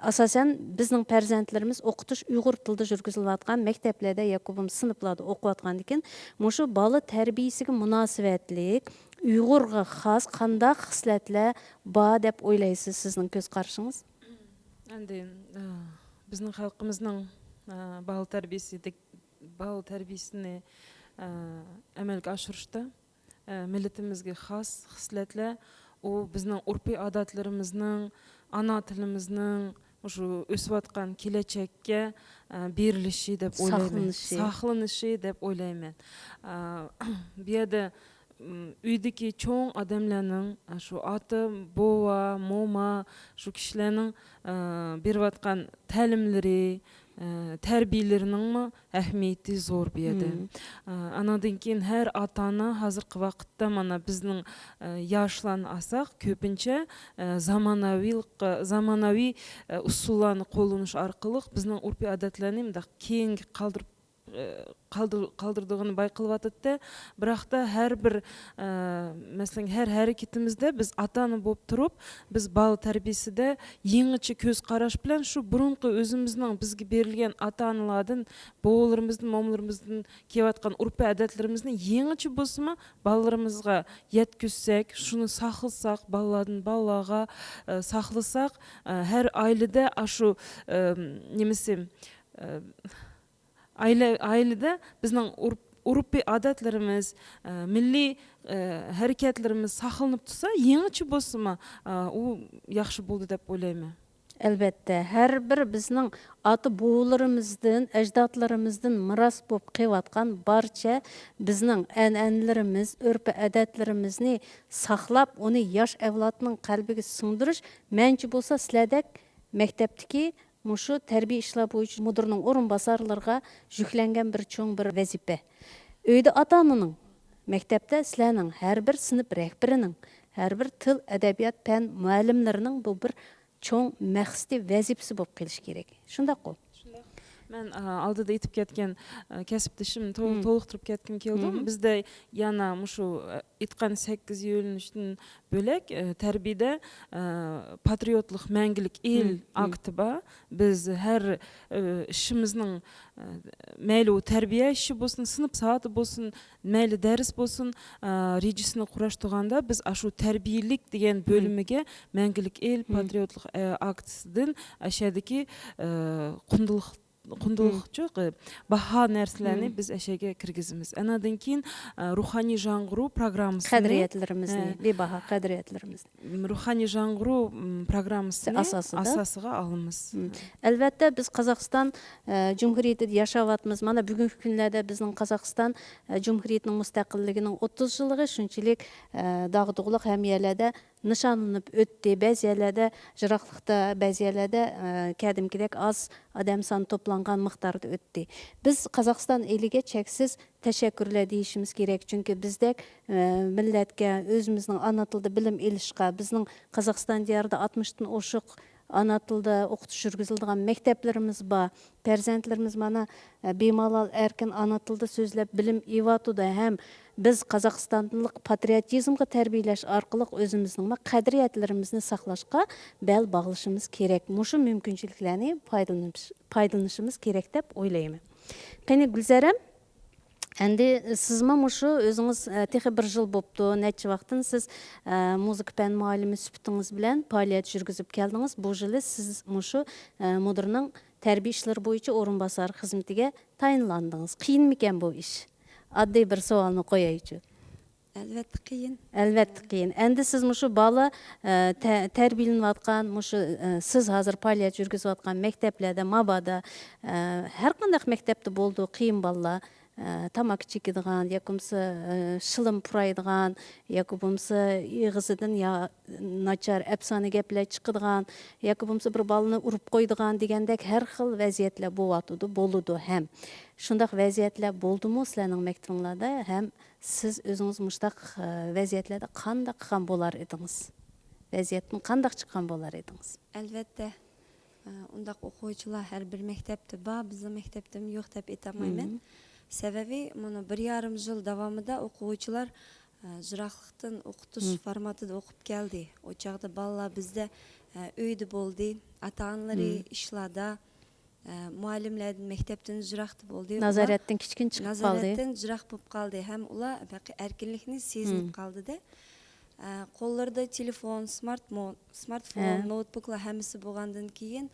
ئاساسەن بىزنىڭ پەرزەنتلىرىمىز ئوقۇتۇش ئۇيغۇر تىلىدا يۈرگۈزۈلۈۋاتقان مەكتەپلەردە ياكى بولمىسا سىنىپلاردا ئوقۇۋاتقاندىكىن، مۇشۇ بالا تەربىيىسىگە مۇناسىۋەتلىك ئۇيغۇرغا خاس قانداق خىسلەتلەر بار دەپ ئويلايسىز، سىزنىڭ كۆز قارىشىڭىز؟ ئەمدى، ئە، بىزنىڭ خەلقىمىزنىڭ، ئە، بالا تەربىيىسىدە-، بالا تەربىيىسىنى، ئە، ئەمەلگە ئاشۇرۇشتا، ئە، مىللىتىمىزگە خاس خىسلەتلەر، ئۇ بىزنىڭ ئۇرپىي ئادەتلىرىمىزنىڭ، ئانا تىلىمىزنىڭ مۇشۇ ئۆسۈۋاتقان كېلەچەككە، ئە، بېرىلىشى دەپ ئويلايمەن. ساقلىنىشى. ساقلىنىشى دەپ ئويلايمەن. ئە، بۇ يەردە، م، ئۆيدىكى چوڭ ئادەملەرنىڭ، ئە، شۇ ئاتا، بوۋا، موما، شۇ كىشىلەرنىڭ، ئە، بېرىۋاتقان تەلىملىرى، ئە، تەربىيەلىرىنىڭمۇ ئەھمىيىتى زور بۇ يەردە. مم. ئە، ئاناندىن كېيىن ھەر ئاتا-ئانا ھازىرقى ۋاقىتتا مانا بىزنىڭ، ئە، ياشلارنى ئالساق، كۆپىنچە، ئە، زاماناۋىلىققا، زاماناۋى، ئە، ئۇسۇللارنى قوللىنىش ئارقىلىق بىزنىڭ ئۇرپىي ئادەتلەرنى مۇنداق كېيىنگە قالدۇرۇپ، ئە، قالدۇر-، قالدۇرىدىغىنى بايقىلىۋاتىدۇ. بىراقتا ھەر بىر، ئە، مەسىلەن، ھەر ھەرىكىتىمىزدە بىز ئاتا-ئانا بولۇپ تۇرۇپ، بىز بالا تەربىيىسىدە يېڭىچە كۆز قاراش بىلەن شۇ بۇرۇنقى ئۆزىمىزنىڭ بىزگە بېرىلگەن ئاتا-ئانىلاردىن، بوۋىلىرىمىزدىن، مومىلىرىمىزدىن كېلىۋاتقان ئۇرپ-ئادەتلىرىمىزنى يېڭىچە بولسىمۇ بالىلىرىمىزغا يەتكۈزسەك، شۇنى ساقلىساق، بالىلاردىن بالىلارغا، ئە، ساقلىساق، ئە، ھەر ئائىلىدە ئاشۇ، ئە، نېمىسى، ئە، ئائىلە، ئائىلىدە بىزنىڭ ئۇرپ-، ئۇرپىي ئادەتلىرىمىز، ئە، مىللىي، ئە، ھەرىكەتلىرىمىز ساقلىنىپ تۇرسا، يېڭىچە بولسىمۇ، ئە، ئۇ ياخشى بولدى دەپ ئويلايمەن. ئەلۋەتتە، ھەر بىر بىزنىڭ ئاتا-بوۋىلىرىمىزدىن، ئەجدادلىرىمىزدىن مىراس بولۇپ قېلىۋاتقان بارچە بىزنىڭ ئەنئەنىلىرىمىز، ئۆرپ-ئادەتلىرىمىزنى ساقلاپ، ئۇنى ياش ئەۋلادنىڭ قەلبىگە سىڭدۈرۈش، مەنچە بولسا سىلەردەك مەكتەپتىكى مۇشۇ تەربىيە ئىشلار بويىچە مۇدىرنىڭ ئورۇنباسارلىرىغا يۈكلەنگەن بىر چوڭ بىر ۋەزىپە. ئۆيدە ئاتا-ئانىنىڭ، مەكتەپتە سىلەرنىڭ، ھەر بىر سىنىپ رەھبىرىنىڭ، ھەر بىر تىل، ئەدەبىيات، پەن مۇئەللىملىرىنىڭ بۇ بىر چوڭ مەقسىتى، ۋەزىپىسى بولۇپ قېلىشى كېرەك. شۇنداققۇ؟ شۇنداق. مەن، ئا، ئالدىدا ئېيتىپ كەتكەن، ئا، كەسىپدىشىم تو-، مم. تولۇقتۇرۇپ كەتكۈم كېلىدۇ. مم. بىزدە يەنە مۇشۇ، ئا، ئېيتقان سەككىز يۆنىلىشتىن بۆلەك، ئە، تەربىيەدە، ئە، پاترىيوتلۇق مەڭگۈلۈك ئېل مم، مم. ئاكتى بار. بىز ھەر، ئە، ئىشىمىزنىڭ، ئە، مەيلى ئۇ تەربىيە ئىشى بولسۇن، سىنىپ سائىتى بولسۇن، مەيلى دەرس بولسۇن، ئە، رېجىسىنى قۇراشتۇرغاندا بىز ئاشۇ تەربىيەلىك دېگەن مم. بۆلۈمىگە مەڭگۈلۈك ئېل مم. پاترىيوتلۇق، ئە، ئاكتىسىدىن ئەشەدىكى، ئە، قۇندىلىق قۇندىلىقچۇ، باھا نەرسىلەرنى مم. بىز ئەشەگە كىرگۈزىمىز. ئاناندىن كېيىن، ئە، روھانىي ژاڭغۇرۇ پروگراممىسىنى، قەدرىيەتلىرىمىزنى، ئە، بىباھا قەدرىيەتلىرىمىزنى. م، روھانىي ژاڭغۇرۇ، م، پروگراممىسىنى ئاساسىدا. ئاساسىغا ئالىمىز. مم. ئەلۋەتتە، بىز قازاقىستان، ئە، جۇمھۇرىيىتىدە ياشاۋاتىمىز. مانا، بۈگۈنكى كۈنلەردە بىزنىڭ قازاقىستان، ئە، جۇمھۇرىيىتىنىڭ مۇستەقىللىكىنىڭ ئوتتۇز يىللىقى شۇنچىلىك، ئە، داغدۇغىلىق ھەممە يەرلەردە نىشانلىنىپ ئۆتتى. بەزى يەرلەردە يىراقلىقتا، بەزى يەرلەردە، ئە، كەدىمكىدەك ئاز ئادەم سانى توپلانغان مىقداردا ئۆتتى. بىز قازاقىستان ئېلىگە چەكسىز تەشەككۈرلەر دېيىشىمىز كېرەك. چۈنكى بىزدەك، ئە، مىللەتكە، ئۆزىمىزنىڭ ئانا تىلىدا بىلىم ئېلىشقا، بىزنىڭ قازاقىستان دىيارىدا ئاتمىشتىن ئوشۇق ئانا تىلدا ئوقۇتۇش يۈرگۈزۈلىدىغان مەكتەپلىرىمىز بار. پەرزەنتلىرىمىز مانا، ئە، بىمالال ئەركىن ئانا تىلدا سۆزلەپ بىلىم ئېلىۋاتىدۇ ھەم بىز قازاقىستانلىق پاترىيوتىزمغا تەربىيەلەش ئارقىلىق ئۆزىمىزنىڭ قەدرىيەتلىرىمىزنى ساقلاشقا بەل باغلىشىمىز كېرەك. مۇشۇ مۇمكىنچىلىكلەرنى پايدىلىنىش-، پايدىلىنىشىمىز كېرەك دەپ ئويلايمەن. قېنى، گۈلزەرەم، ئەمدى سىزمۇ مۇشۇ ئۆزىڭىز، ئە، تېخى بىر يىل بوپتۇ، نەچچە ۋاقىتتىن سىز، ئە، مۇزىكا پەن مۇئەللىمى سۈپىتىڭىز بىلەن پائالىيەت يۈرگۈزۈپ كەلدىڭىز. بۇ يىلى سىز مۇشۇ، ئە، مۇدىرنىڭ تەربىيە ئىشلىرى بويىچە ئورۇنباسار خىزمىتىگە تايىنلاندىڭىز. قىيىنمىكەن بۇ ئىش؟ ئاددىي بىر سوئالنى قويايچۇ. ئەلۋەتتە قىيىن. ئەلۋەتتە قىيىن. ئەمدى سىز مۇشۇ بالا، ئە، تە-، تەربىيەلىنىۋاتقان، مۇشۇ، ئە، سىز ھازىر پائالىيەت يۈرگۈزۈۋاتقان مەكتەپلەردە، مابادا، ئە، ھەر قانداق مەكتەپتە بولىدۇ، قىيىن بالىلار. ئە، تاماكا چېكىدىغان ياكى بولمىسا، ئە، شىلىم پۇرايدىغان ياكى بولمىسا ئېغىزىدىن يا ناچار ئەپسانە گەپلەر چىقىدىغان ياكى بولمىسا بىر بالىنى ئۇرۇپ قويىدىغان دېگەندەك ھەر خىل ۋەزىيەتلەر بولۇۋاتىدۇ، بولىدۇ ھەم. شۇنداق ۋەزىيەتلەر بولدىمۇ سىلەرنىڭ مەكتىۋىڭلاردا؟ ھەم سىز ئۆزىڭىز مۇشۇنداق، ئە، ۋەزىيەتلەردە قانداق قىلغان بولار ئىدىڭىز؟ ۋەزىيەتتىن قانداق چىققان بولار ئىدىڭىز؟ ئەلۋەتتە، ئە، ئۇنداق ئوقۇغۇچىلار ھەر بىر مەكتەپتە بار، بىزنىڭ مەكتەپتىمۇ يوق دەپ ئېيتالمايمەن. مم. سەۋەبى، مانا بىر يارىم يىل داۋامىدا ئوقۇغۇچىلار، ئە، يىراقلىقتىن ئوقۇتۇش مم. فورماتىدا ئوقۇپ كەلدى. ئۇ چاغدا بالىلار بىزدە، ئە، ئۆيدە بولدى، ئاتا-ئانىلىرى مم. ئىشلاردا، ئە، مۇئەللىملەردىن، مەكتەپتىن يىراقتا بولدى. ئۇلار نازارەتتىن كىچىككىنە چىقىپ قالدى. نازارەتتىن يىراق بولۇپ قالدى ھەم ئۇلار بەقى ئەركىنلىكنى سېزىنىپ مم. قالدىدە. ئە، قوللىرىدا تېلېفون، سمارتمون-، سمارتفون، ھە. نوتبۇكلار ھەممىسى بولغاندىن كېيىن،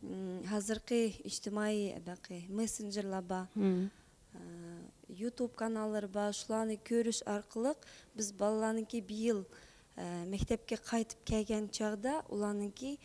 م، ھازىرقى ئىجتىمائىي بەقى مېسسېنجېرلار بار. مم. ئە، يۇتۇب كاناللىرى بار، شۇلارنى كۆرۈش ئارقىلىق بىز بالىلارنىڭكى بىيىل، ئە، مەكتەپكە قايتىپ كەلگەن چاغدا ئۇلارنىڭكى،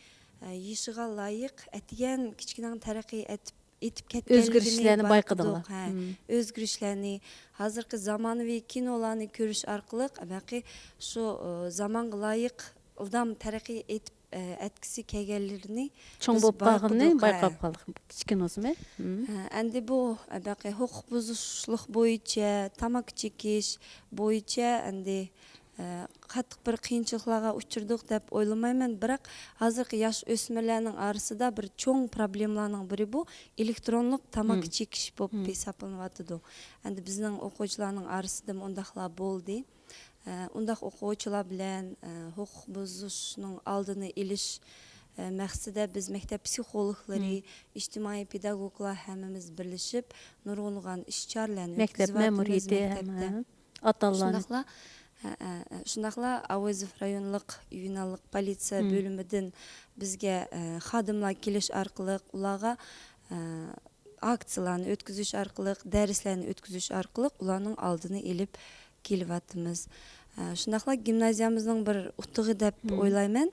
ئە، يېشىغا لايىق ئەتىگەن كىچىكىنىڭ تەرەققىي ئېتىپ، ئېتىپ كەتكەنلىكىنى ئۆزگىرىشلەرنى بايقىدۇق. بايقىدىڭلار. ھە، مم. ئۆزگىرىشلەرنى، ھازىرقى زامانىۋى كىنولارنى كۆرۈش ئارقىلىق بەقى شۇ، ئە، زامانغا لايىق ئىلدام تەرەققىي ئېتىپ، ئە، ئەتكۈسى كەلگەنلىرىنى چوڭ بىز بولۇپ قالغىنىنى بايقىدۇق، ھە. بايقاپ قالدۇق، كىچىككىنە بولسىمۇ. مم. ھە، ئەمدى بۇ، ئە، بەقى ھوقۇق بۇزۇشلۇق بويىچە، تاماكا چېكىش بويىچە ئەمدى، ئە، قاتتىق بىر قىيىنچىلىقلارغا ئۇچرىدۇق دەپ ئويلىمايمەن. بىراق، ھازىرقى ياش ئۆسمۈرلەرنىڭ ئارىسىدا بىر چوڭ پروبلېمىلارنىڭ بىرى بۇ ئېلېكترونلۇق تاماكا مم. چېكىش بولۇپ مم. ھېسابلىنىۋاتىدۇ. ئەمدى بىزنىڭ ئوقۇغۇچىلارنىڭ ئارىسىدىمۇ ئۇنداقلار بولدى. ئە، ئۇنداق ئوقۇغۇچىلار بىلەن، ئە، ھوقۇق بۇزۇشنىڭ ئالدىنى ئېلىش، ئە، مەقسىتىدە بىز مەكتەپ پسىخولوگلىرى، مم. ئىجتىمائىي پېداگوگلار ھەممىمىز بىرلىشىپ نۇرغۇنلىغان ئىش-چارىلەرنى مەكتەپ ئۆتكۈزۈۋاتىمىز مەمۇرىيىتى ھەم، مەكتەپتە. ھە. ئاتالغان. شۇنداقلا، ھە، ھە، ھە، شۇنداقلا ئاۋايزېف رايونلۇق يۇۋېناللىق پولىتسىيە مم. بۆلۈمىدىن بىزگە، ئە، خادىملار كېلىش ئارقىلىق ئۇلارغا، ئە، ئاكسىيىلارنى ئۆتكۈزۈش ئارقىلىق، دەرسلەرنى ئۆتكۈزۈش ئارقىلىق ئۇلارنىڭ ئالدىنى ئېلىپ كېلىۋاتىمىز. ئە، شۇنداقلا گىمنازىيەمىزنىڭ بىر ئۇتۇقى دەپ مم. ئويلايمەن.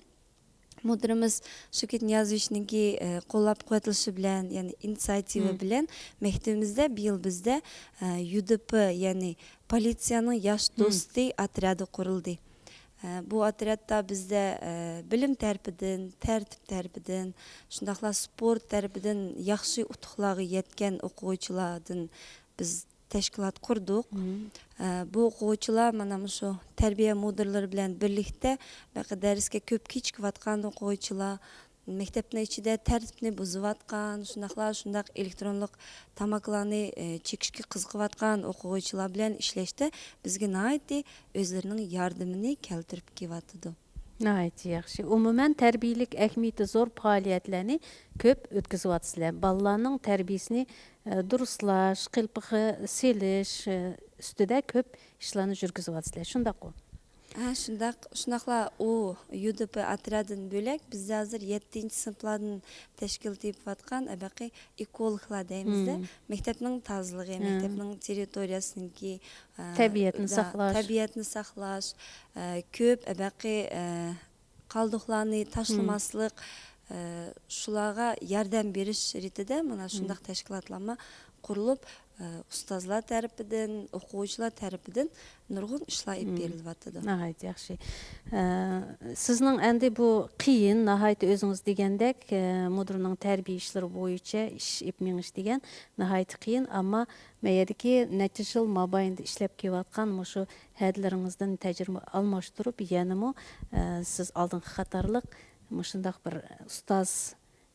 مۇدىرىمىز شۆھرەت نىيازوۋىچنىڭكى، ئە، قوللاپ قۇۋۋەتلىشى بىلەن، يەنى ئىنىسىياتىۋا مم. بىلەن مەكتىۋىمىزدە بىيىل بىزدە، ئە، يۇ دې پې، يەنى پولىتسىيەنىڭ ياش مم. دوستى ئاتريادى قۇرۇلدى. ئە، بۇ ئاتريادتا بىزدە، ئە، بىلىم تەرىپىدىن، تەرتىپ تەرىپىدىن، شۇنداقلا سپورت تەرىپىدىن ياخشى ئۇتۇقلارغا يەتكەن ئوقۇغۇچىلاردىن بىز تەشكىلات قۇردۇق. مم. ئە، بۇ ئوقۇغۇچىلار مانا مۇشۇ تەربىيە مۇدىرلىرى بىلەن بىرلىكتە بەقى دەرسكە كۆپ كېچىكىۋاتقان ئوقۇغۇچىلار، مەكتەپنىڭ ئىچىدە تەرتىپنى بۇزۇۋاتقان، شۇنداقلا شۇنداق ئېلېكترونلۇق تاماكىلارنى، ئە، چېكىشكە قىزىقىۋاتقان ئوقۇغۇچىلار بىلەن ئىشلەشتە بىزگە ناھايىتى ئۆزلىرىنىڭ ياردىمىنى كەلتۈرۈپ كېلىۋاتىدۇ. ناھايىتى ياخشى. ئومۇمەن، تەربىيەلىك ئەھمىيىتى زور پائالىيەتلەرنى كۆپ ئۆتكۈزۈۋاتىسىلەر. بالىلارنىڭ تەربىيىسىنى، ئە، دۇرۇسلاش، قېلىپقا سېلىش، ئە، ئۈستىدە كۆپ ئىشلارنى يۈرگۈزۈۋاتىسىلەر. شۇنداققۇ؟ ھە، شۇنداق. شۇنداقلا ئۇ يۇ دې پې ئاتريادىدىن بۆلەك، بىزدە ھازىر يەتتىنچى سىنىپلاردىن تەشكىل تېپىۋاتقان، ئە، بەقى ئېكولوگلار دەيمىزدە، مم. مەكتەپنىڭ تازىلىقى، ھە. مەكتەپنىڭ تېررىتورىيەسىنىڭكى، ئە، تەبىئەتنى دا-، ساقلاش. تەبىئەتنى ساقلاش، ئە، كۆپ، ئە، بەقى، ئە، قالدۇقلارنى مم. تاشلىماسلىق، ئە، شۇلارغا ياردەم بېرىش رېتىدە مانا مم. شۇنداق تەشكىلاتلارمۇ قۇرۇلۇپ، ئە، ئۇستازلار تەرىپىدىن، ئوقۇغۇچىلار تەرىپىدىن نۇرغۇن ئىشلار ئېلىپ مم. بېرىلىۋاتىدۇ. ناھايىتى ياخشى. ئە، سىزنىڭ ئەمدى بۇ قىيىن، ناھايىتى ئۆزىڭىز دېگەندەك، ئە، مۇدىرنىڭ تەربىيە ئىشلىرى بويىچە ئىش ئېلىپ مېڭىش دېگەن ناھايىتى قىيىن، ئەمما ما يەردىكى نەچچە يىل مابەينىدە ئىشلەپ كېلىۋاتقان مۇشۇ ھەدىلىرىڭىزدىن تەجرىبە ئالماشتۇرۇپ، يەنىمۇ، ئە، سىز ئالدىنقى قاتارلىق مۇشۇنداق بىر ئۇستاز،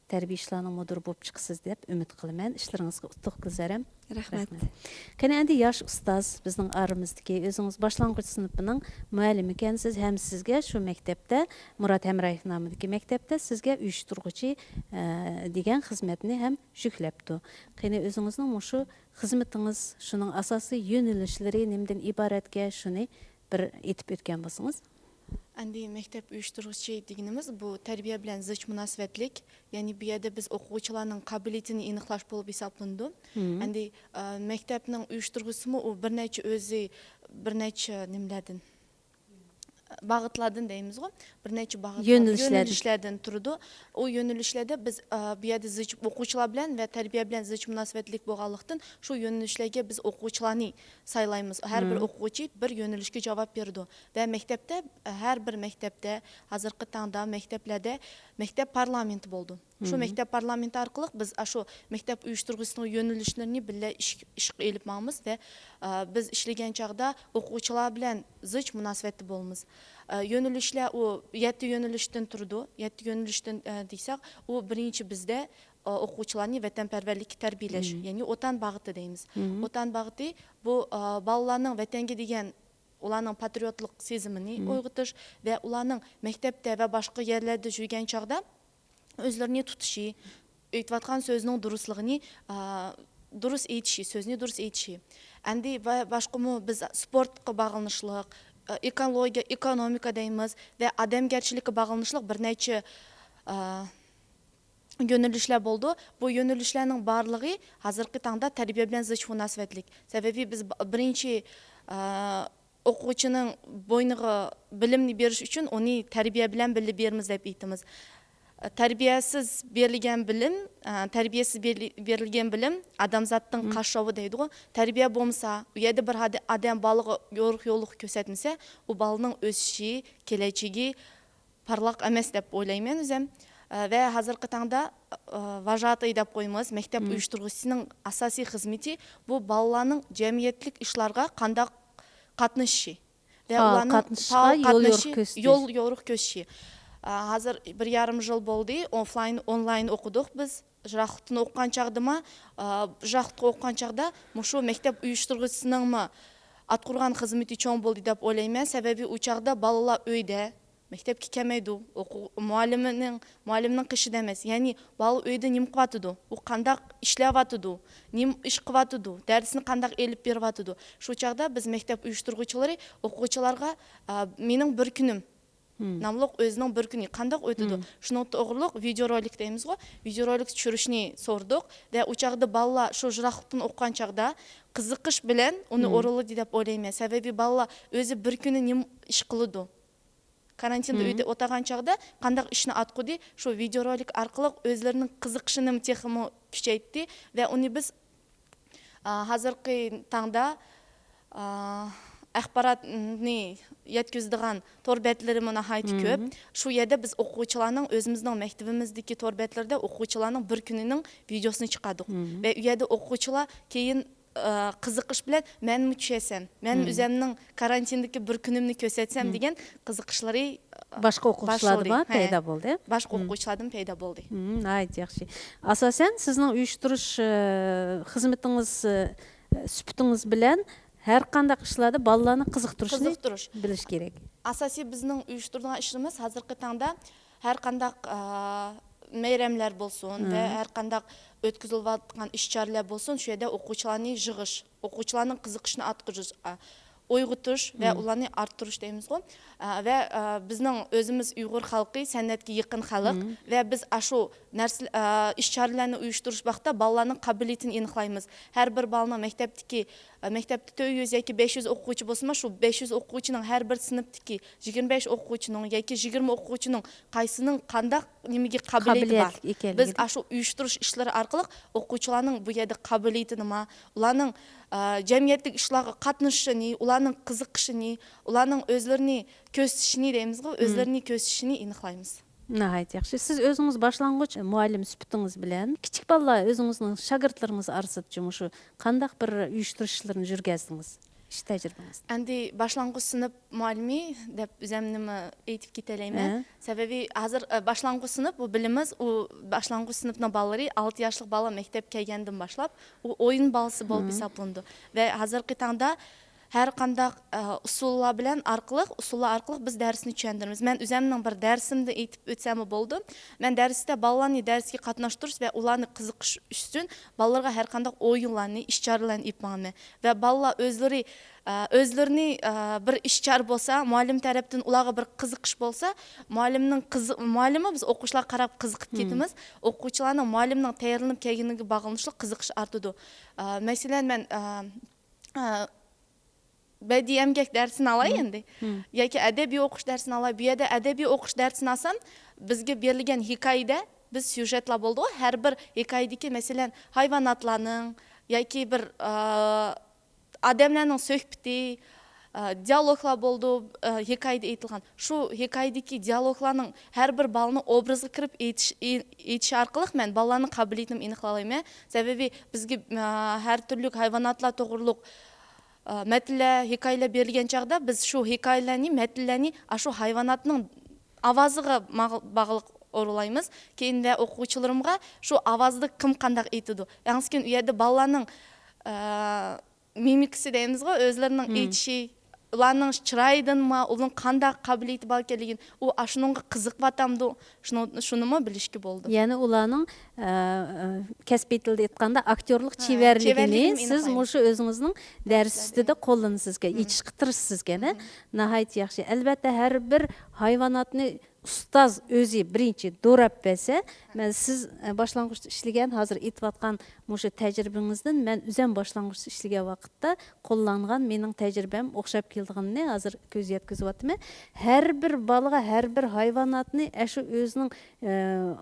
تەربىيە ئىشلارنىڭ مۇدىرى بولۇپ چىقىسىز دەپ ئۈمىد قىلىمەن. ئىشلىرىڭىزغا ئۇتۇق، گۈلزارەم. رەھمەت. رەھمەت. قېنى ئەمدى ياش ئۇستاز، بىزنىڭ ئارىمىزدىكى، ئۆزىڭىز باشلانغۇچ سىنىپنىڭ مۇئەللىمى ئىكەنسىز ھەم سىزگە شۇ مەكتەپتە، مۇرات ھەمرايېف نامىدىكى مەكتەپتە سىزگە ئۇيۇشتۇرغۇچى، ئە، دېگەن خىزمەتنى ھەم يۈكلەپتۇ. قېنى ئۆزىڭىزنىڭ مۇشۇ خىزمىتىڭىز، شۇنىڭ ئاساسىي يۆنىلىشلىرى نېمىدىن ئىبارەتكەن، شۇنى بىر ئېيتىپ ئۆتكەن بولسىڭىز. ئەمدى مەكتەپ ئۇيۇشتۇرغۇچى دېگىنىمىز بۇ تەربىيە بىلەن زىچ مۇناسىۋەتلىك. يەنى بۇ يەردە بىز ئوقۇغۇچىلارنىڭ قابىلىيىتىنى ئېنىقلاش بولۇپ ھېسابلىنىدۇ. مم. ئەمدى، ئە، مەكتەپنىڭ ئۇيۇشتۇرغۇچىسىمۇ ئۇ بىر نەچچە ئۆزى، بىر نەچچە نېمىلەردىن، باغىتلاردىن دەيمىزغۇ، بىر نەچچە باغىت، يۆنىلىشلەردىن. يۆنىلىشلەردىن تۇرىدۇ. ئۇ يۆنىلىشلەردە بىز، ئە، بۇ يەردە زىچ ئوقۇغۇچىلار بىلەن ۋە تەربىيە بىلەن زىچ مۇناسىۋەتلىك بولغانلىقتىن، شۇ يۆنىلىشلەرگە بىز ئوقۇغۇچىلارنى سايلايمىز. ھەر بىر ئوقۇغۇچى بىر يۆنىلىشكە جاۋاب بېرىدۇ. ۋە مەكتەپتە، ھەر بىر مەكتەپتە، ھازىرقى تاڭدا مەكتەپلەردە مەكتەپ پارلامېنتى بولىدۇ. شۇ مەكتەپ پارلامېنتى ئارقىلىق بىز ئاشۇ مەكتەپ ئۇيۇشتۇرغۇچىسىنىڭ يۆنىلىشلىرىنى بىللە ئىش، ئىشقا ئېلىپ ماڭىمىز ۋە، ئە، بىز ئىشلىگەن چاغدا ئوقۇغۇچىلار بىلەن زىچ مۇناسىۋەتتە بولىمىز. ئە، يۆنىلىشلەر ئۇ يەتتە يۆنىلىشتىن تۇرىدۇ. يەتتە يۆنىلىشتىن، ئە، دېسەك، ئۇ بىرىنچى بىزدە، ئە، ئوقۇغۇچىلارنى ۋەتەنپەرۋەرلىككە تەربىيەلەش، يەنى ۋەتەن باغىتى دەيمىز. ۋەتەن باغىتى بۇ، ئە، بالىلارنىڭ ۋەتەنگە دېگەن ئۇلارنىڭ پاترىيوتلۇق سېزىمىنى ئويغىتىش ۋە ئۇلارنىڭ مەكتەپتە ۋە باشقا يەرلەردە يۈرگەن چاغدا ئۆزلىرىنى تۇتۇشى، ئېيتىۋاتقان سۆزىنىڭ دۇرۇسلۇقىنى، ئا، دۇرۇس ئېيتىشى، سۆزنى دۇرۇس ئېيتىشى. ئەمدى ۋە باشقىمۇ بىز سپورتقا باغلىنىشلىق، ئا، ئېكولوگىيە، ئېكونومىكا دەيمىز ۋە ئادەمگەرچىلىككە باغلىنىشلىق بىر نەچچە، ئا، يۆنىلىشلەر بولىدۇ. بۇ يۆنىلىشلەرنىڭ بارلىقى ھازىرقى تاڭدا تەربىيە بىلەن زىچ مۇناسىۋەتلىك. سەۋەبى بىز ب-، بىرىنچى، ئا، ئوقۇغۇچىنىڭ بوينىغا بىلىمنى بېرىش ئۈچۈن ئۇنى تەربىيە بىلەن بىللە بېرىمىز دەپ ئېيتىمىز. تەربىيەسىز بېرىلگەن بىلىم، ئە، تەربىيەسىز بېرىلگەن بىلىم ئادەمزاتنىڭ قاششاۋى دەيدىغۇ. تەربىيە بولمىسا، ئۇ يەردە بىر ئادەم بالىغا يورۇق يوللۇق كۆرسەتمىسە، ئۇ بالىنىڭ ئۆسۈشى، كېلەچىكى پارلاق ئەمەس دەپ ئويلايمەن ئۆزۈم. ئە، ۋە ھازىرقى تاڭدا، ئە، ۋاژاتىي دەپ قويىمىز، مەكتەپ ئۇيۇشتۇرغۇچىسىنىڭ ئاساسىي خىزمىتى بۇ بالىلارنىڭ جەمئىيەتلىك ئىشلارغا قانداق قاتنىشىشى ۋە ئۇلارنىڭ پائال قاتنىشىشىغا يول يورۇق كۆرسىتىش. يول يورۇق كۆرسىتىشى. ئە، ھازىر بىر يارىم يىل بولدى، ئوفلاين، ئونلاين ئوقۇدۇق بىز. يىراقلىقتىن ئوقۇغان چاغدىمۇ، ئە، يىراقلىقتا ئوقۇغان چاغدا مۇشۇ مەكتەپ ئۇيۇشتۇرغۇچىسىنىڭمۇ ئاتقۇرغان خىزمىتى چوڭ بولدى دەپ ئويلايمەن. سەۋەبى ئۇ چاغدا بالىلار ئۆيدە، مەكتەپكە كەلمەيدۇ. ئوقۇ-، مۇئەللىمىنىڭ، مۇئەللىمنىڭ قېشىدا ئەمەس. يەنى بالا ئۆيدە نېمە قىلىۋاتىدۇ؟ ئۇ قانداق ئىشلەۋاتىدۇ؟ نېمە ئىش قىلىۋاتىدۇ؟ دەرسنى قانداق ئېلىپ بېرىۋاتىدۇ؟ شۇ چاغدا بىز مەكتەپ ئۇيۇشتۇرغۇچىلىرى ئوقۇغۇچىلارغا، ئا، مېنىڭ بىر كۈنۈم ناملىق ئۆزىنىڭ بىر كۈنى قانداق ئۆتىدۇ؟ شۇنىڭ توغرۇلۇق ۋىدېو رولىك دەيمىزغۇ، ۋىدېو رولىك چۈشۈرۈشنى سورىدۇق ۋە ئۇ چاغدا بالىلار شۇ يىراقلىقتىن ئوقۇغان چاغدا قىزىقىش بىلەن ئۇنى ئورۇنلىدى دەپ ئويلايمەن. سەۋەبى بالىلار ئۆزى بىر كۈنى نېمە ئىش قىلىدۇ؟ كارانتىندا ئۆيدە ئولتۇرغان چاغدا قانداق ئىشنى ئاتقۇدى؟ شۇ ۋىدېو رولىك ئارقىلىق ئۆزلىرىنىڭ قىزىقىشىنى تېخىمۇ كۈچەيتتى ۋە ئۇنى بىز، ئا، ھازىرقى تاڭدا، ئا، ئاخباراتنى يەتكۈزىدىغان تور بەتلىرىمۇ ناھايىتى كۆپ. شۇ يەردە بىز ئوقۇغۇچىلارنىڭ ئۆزىمىزنىڭ مەكتىۋىمىزدىكى تور بەتلىرىدە ئوقۇغۇچىلارنىڭ بىر كۈنىنىڭ ۋىدېيوسىنى چىقاردۇق. ۋە ئۇ يەردە ئوقۇغۇچىلار كېيىن، ئا، قىزىقىش بىلەن مەنمۇ چۈشەيسەن، مەن ئۆزەمنىڭ كارانتىندىكى بىر كۈنۈمنى كۆرسەتسەم دېگەن قىزىقىشلىرى، ئا، باشقا ئوقۇغۇچىلاردىمۇ پەيدا بولدى. باشقا ئوقۇغۇچىلاردىن پەيدا بولدى. ناھايىتى ياخشى. ئاساسەن سىزنىڭ ئۇيۇشتۇرۇش، ئە، خىزمىتىڭىز، ئە، سۈپىتىڭىز بىلەن ھەر قانداق ئىشلاردا بالىلارنى قىزىقتۇرۇشنى بىلىش كېرەك. ئاساسىي بىزنىڭ ئۇيۇشتۇرىدىغان ئىشلىرىمىز ھازىرقى تاڭدا ھەر قانداق، ئا، مەيرەملەر بولسۇن ۋە ھەر قانداق ئۆتكۈزۈلۈۋاتقان ئىش-چارىلەر بولسۇن، شۇ يەردە ئوقۇغۇچىلارنى يىغىش، ئوقۇغۇچىلارنىڭ قىزىقىشىنى ئارتقۇزۇش، ئا، ئويغىتىش ۋە ئۇلارنى ئارتتۇرۇش دەيمىزغۇ. ئا، ۋە، ئا، بىزنىڭ ئۆزىمىز ئۇيغۇر خەلقى سەنئەتكە يېقىن خەلق ۋە بىز ئاشۇ نەرسە، ئا، ئىش-چارىلەرنى ئۇيۇشتۇرۇش ۋاقتىدا بالىلارنىڭ قابىلىيىتىنى ئېنىقلايمىز. ھەر بىر بالىنىڭ مەكتەپتىكى، ئا، مەكتەپتە تۆت يۈز ياكى بەش يۈز ئوقۇغۇچى بولسىمۇ، شۇ بەش يۈز ئوقۇغۇچىنىڭ ھەر بىر سىنىپتىكى يىگىرمە بەش ئوقۇغۇچىنىڭ ياكى يىگىرمە ئوقۇغۇچىنىڭ قايسىنىڭ قانداق نېمىگە قابىلىيىتى بار. بىز ئاشۇ ئۇيۇشتۇرۇش ئىشلىرى ئارقىلىق ئوقۇغۇچىلارنىڭ بۇ يەردە قابىلىيىتى نېمە، ئۇلارنىڭ، ئا، جەمئىيەتلىك ئىشلارغا قاتنىشىشىنى، ئۇلارنىڭ قىزىقىشىنى، ئۇلارنىڭ ئۆزلىرىنى كۆرسىتىشىنى دەيمىزغۇ، ئۆزلىرىنى كۆرسىتىشىنى ئېنىقلايمىز. ناھايىتى ياخشى. سىز ئۆزىڭىز باشلانغۇچ مۇئەللىم سۈپىتىڭىز بىلەن كىچىك بالىلار ئۆزىڭىزنىڭ شاگىرتلىرىڭىز ئارىسىدىچۇ مۇشۇ قانداق بىر ئۇيۇشتۇرۇش ئىشلىرىنى يۈرگۈزدىڭىز؟ ئىش تەجرىبىڭىز. ئەمدى باشلانغۇچ سىنىپ مۇئەللىمى دەپ ئۆزەمنىمۇ ئېيتىپ كېتەلەيمەن. ھە. سەۋەبى ھازىر، ئە، باشلانغۇچ سىنىپ، بۇ بىلىمىز، ئۇ باشلانغۇچ سىنىپنىڭ بالىلىرى، ئالتە ياشلىق بالا مەكتەپ كەلگەندىن باشلاپ، ئۇ ئويۇن بالىسى بولۇپ ھىسابلىنىدۇ. ۋە ھازىرقى تاڭدا ھەر قانداق، ئە، ئۇسۇللار بىلەن ئارقىلىق، ئۇسۇللار ئارقىلىق بىز دەرسنى چۈشەندۈرىمىز. مەن ئۆزەمنىڭ بىر دەرسىمدە ئېيتىپ ئۆتسەممۇ بولىدۇ. مەن دەرستە بالىلارنى دەرسكە قاتناشتۇرۇش ۋە ئۇلارنى قىزىقىش ئۈچۈن بالىلارغا ھەر قانداق ئويۇنلارنى، ئىش-چارىلەرنى ئېلىپ ماڭىمەن. ۋە بالىلار ئۆزلىرى، ئە، ئۆزلىرىنى، ئە، بىر ئىش-چارە بولسا، مۇئەللىم تەرەپتىن ئۇلارغا بىر قىزىقىش بولسا، مۇئەللىمنىڭ قىزى-، مۇئەللىممۇ بىز ئوقۇغۇچىلارغا قاراپ قىزىقىپ كېتىمىز. ئوقۇغۇچىلارنىڭ مۇئەللىمنىڭ تەييارلىنىپ كەلگىنىگە باغلىنىشلىق قىزىقىش ئارتىدۇ. ئە، مەسىلەن، مەن، ئە، ئە، بەدىئىي ئەمگەك دەرسىنى ئالاي ئەمدى. ياكى ئەدەبىي ئوقۇش دەرسىنى ئالاي. بۇ يەردە ئەدەبىي ئوقۇش دەرسىنى ئالسام، بىزگە بېرىلگەن ھېكايىدە بىز سيۇژېتلار بولىدۇ. ھەر بىر ھېكايىدىكى، مەسىلەن، ھايۋاناتلارنىڭ ياكى بىر، ئا، ئادەملەرنىڭ سۆھبىتى، ئا، دىئالوگلار بولىدۇ، ئا، ھېكايىدە ئېيتىلغان. شۇ ھېكايىدىكى دىئالوگلارنىڭ ھەر بىر بالىنىڭ ئوبرازىغا كىرىپ ئېيتىش، ئېي-، ئېيتىشى ئارقىلىق مەن بالىلارنىڭ قابىلىيىتىنى ئېنىقلايمەن. سەۋەبى بىزگە، ئا، ھەر تۈرلۈك ھايۋاناتلار توغرۇلۇق، ئا، مەتنلەر، ھېكايىلەر بېرىلگەن چاغدا بىز شۇ ھېكايىلەرنى، مەتنلەرنى ئاشۇ ھايۋاناتنىڭ ئاۋازىغا ماغ-، باغلىق ئورۇنلايمىز. كېيىن ۋە ئوقۇغۇچىلىرىمغا شۇ ئاۋازدا كىم قانداق ئېيتىدۇ. ئەڭسىكىن ئۇ يەردە بالىلارنىڭ، ئا، مىمىكىسى دەيمىزغۇ، ئۆزلىرىنىڭ ئېيتىشى، ئۇلارنىڭ چىرايىدىنمۇ، ئۇنىڭ قانداق قابىلىيىتى باركەنلىكىنى، ئۇ ئاشۇنىڭغا قىزىقىۋاتامدۇ، شۇنىڭ، شۇنىمۇ بىلىشكە بولىدۇ. يەنى ئۇلارنىڭ، ئە، ئە، كەسپىي تىلدا ئېيتقاندا، ئاكتيورلۇق ھە، چېۋەرلىكىنى چېۋەرلىكىنى سىز ئېنىقلايمىز. مۇشۇ ئۆزىڭىزنىڭ دەرس ئۈستىدە قوللىنىسىزكەن، ئېيتىشقا تىرىشىسىزكەن، ھە؟ ناھايىتى ياخشى. ئەلۋەتتە، ھەر بىر ھايۋاناتنى ئۇستاز ئۆزى بىرىنچى دوراپ بەرسە، مەن سىز، ئە، باشلانغۇچتا ئىشلىگەن، ھازىر ئېيتىۋاتقان مۇشۇ تەجرىبىڭىزدىن مەن ئۆزۈم باشلانغۇچتا ئىشلىگەن ۋاقىتتا قوللانغان مېنىڭ تەجرىبەم ئوخشاپ كېلىدىغىنىنى ھازىر كۆز يەتكۈزۈۋاتىمەن. ھەر بىر بالىغا ھەر بىر ھايۋاناتنى ئەشۇ ئۆزىنىڭ، ئە،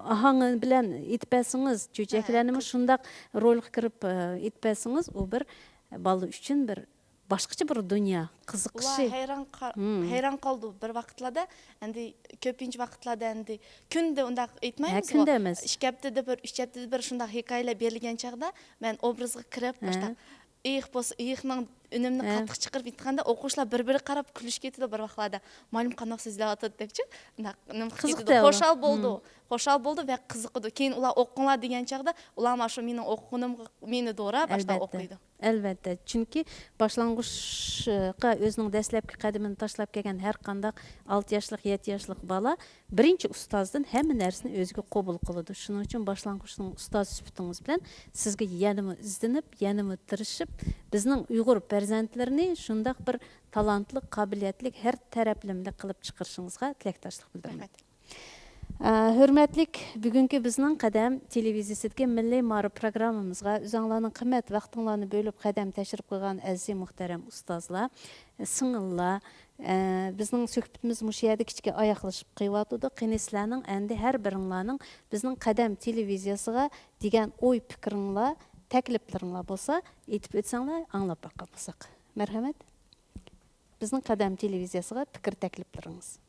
ئاھاڭى بىلەن ئېيتىپ بەرسىڭىز، چۆچەكلەرنىمۇ شۇنداق رولغا كىرىپ، ئە، ئېيتىپ بەرسىڭىز، ئۇ بىر بالا ئۈچۈن بىر باشقىچە بىر دۇنيا، قىزىقىشى. ئۇلار ھەيران قا-، ھەيران قالىدۇ بىر ۋاقىتلاردا، ئەمدى كۆپىنچە ۋاقىتلاردا ئەمدى كۈندە ئۇنداق ئېيتمايمىزغۇ؟ ھە، كۈندە ئەمەس. ئىككى ھەپتىدە بىر، ئۈچ ھەپتىدە بىر شۇنداق ھېكايىلەر بېرىلگەن چاغدا مەن ئوبرازغا كىرىپ، مۇشۇنداق ئېيىق بولسا، ئېيىقنىڭ ئۈنۈمنى قاتتىق چىقىرىپ ئېيتقاندا، ئوقۇغۇچىلار بىر-بىرىگە قاراپ كۈلۈشۈپ كېتىدۇ بىر ۋاقىتلاردا. مۇئەللىم قانداق سۆزلەۋاتىدۇ دەپچۇ، مۇنداق نېمە قىلىپ كېتىدۇ. خۇشال بولىدۇ. خۇشال بولىدۇ ۋە قىزىقىدۇ. كېيىن ئۇلار ئوقۇڭلار دېگەن چاغدا، ئۇلارمۇ شۇ مېنىڭ ئوقۇغىنىمغا مېنى دوراپ، ئاشۇنداق ئوقۇيدۇ. ئەلۋەتتە، چۈنكى باشلانغۇچقا ئۆزىنىڭ دەسلەپكى قەدىمىنى تاشلاپ كەلگەن ھەر قانداق ئالتە ياشلىق، يەتتە ياشلىق بالا بىرىنچى ئۇستازدىن ھەممە نەرسىنى ئۆزىگە قوبۇل قىلىدۇ. شۇنىڭ ئۈچۈن باشلانغۇچنىڭ ئۇستاز سۈپىتىڭىز بىلەن سىزگە يەنىمۇ ئىزدىنىپ، يەنىمۇ تىرىشىپ، بىزنىڭ ئۇيغۇر پەرزەنتلىرىنى شۇنداق بىر تالانتلىق، قابىلىيەتلىك، ھەر تەرەپلىمىلىك قىلىپ چىقىرىشىڭىزغا تىلەكداشلىق بىلدۈرىمەن. ئە، ھۆرمەتلىك بۈگۈنكى بىزنىڭ قەدەم تېلېۋىزىيىسىدىكى مىللىي مائارىپ پروگراممىمىزغا ئۆزۈڭلارنىڭ قىممەت ۋاقتىڭلارنى بۆلۈپ قەدەم تەشرىپ قىلغان ئەزىز مۇھتەرەم ئۇستازلار، سىڭىللار، ئە، بىزنىڭ سۆھبىتىمىز مۇشۇ يەردە كىچىككە ئاياغلىشىپ قېلىۋاتىدۇ. قېنى سىلەرنىڭ ئەمدى ھەر بىرىڭلارنىڭ بىزنىڭ قەدەم تېلېۋىزىيەسىگە دېگەن ئوي پىكرىڭلار، تەكلىپلىرىڭلار بولسا ئېيتىپ ئۆتسەڭلار ئاڭلاپ باققان بولساق. مەرھەمەت. بىزنىڭ قەدەم تېلېۋىزىيەسىگە پىكىر تەكلىپلىرىڭىز.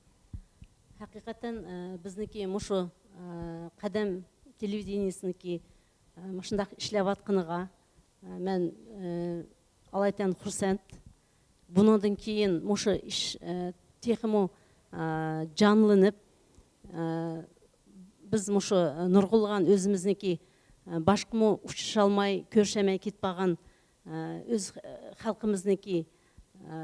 ھەقىقەتەن، ئە، بىزنىڭكى مۇشۇ، ئە، قەدەم تېلېۋىدېنىيىسىنىڭكى، ئە، مۇشۇنداق ئىشلەۋاتقىنىغا، ئە، مەن، ئە، ئالايىتەن خۇرسەن. بۇنىڭدىن كېيىن مۇشۇ ئىش، ئە، تېخىمۇ، ئە، جانلىنىپ، ئە، بىز مۇشۇ نۇرغۇنلىغان ئۆزىمىزنىڭكى، ئە، باشقىمۇ ئۇچرىشالماي، كۆرۈشەلمەي كېتىپ قالغان، ئە، ئۆز خەلقىمىزنىڭكى، ئە،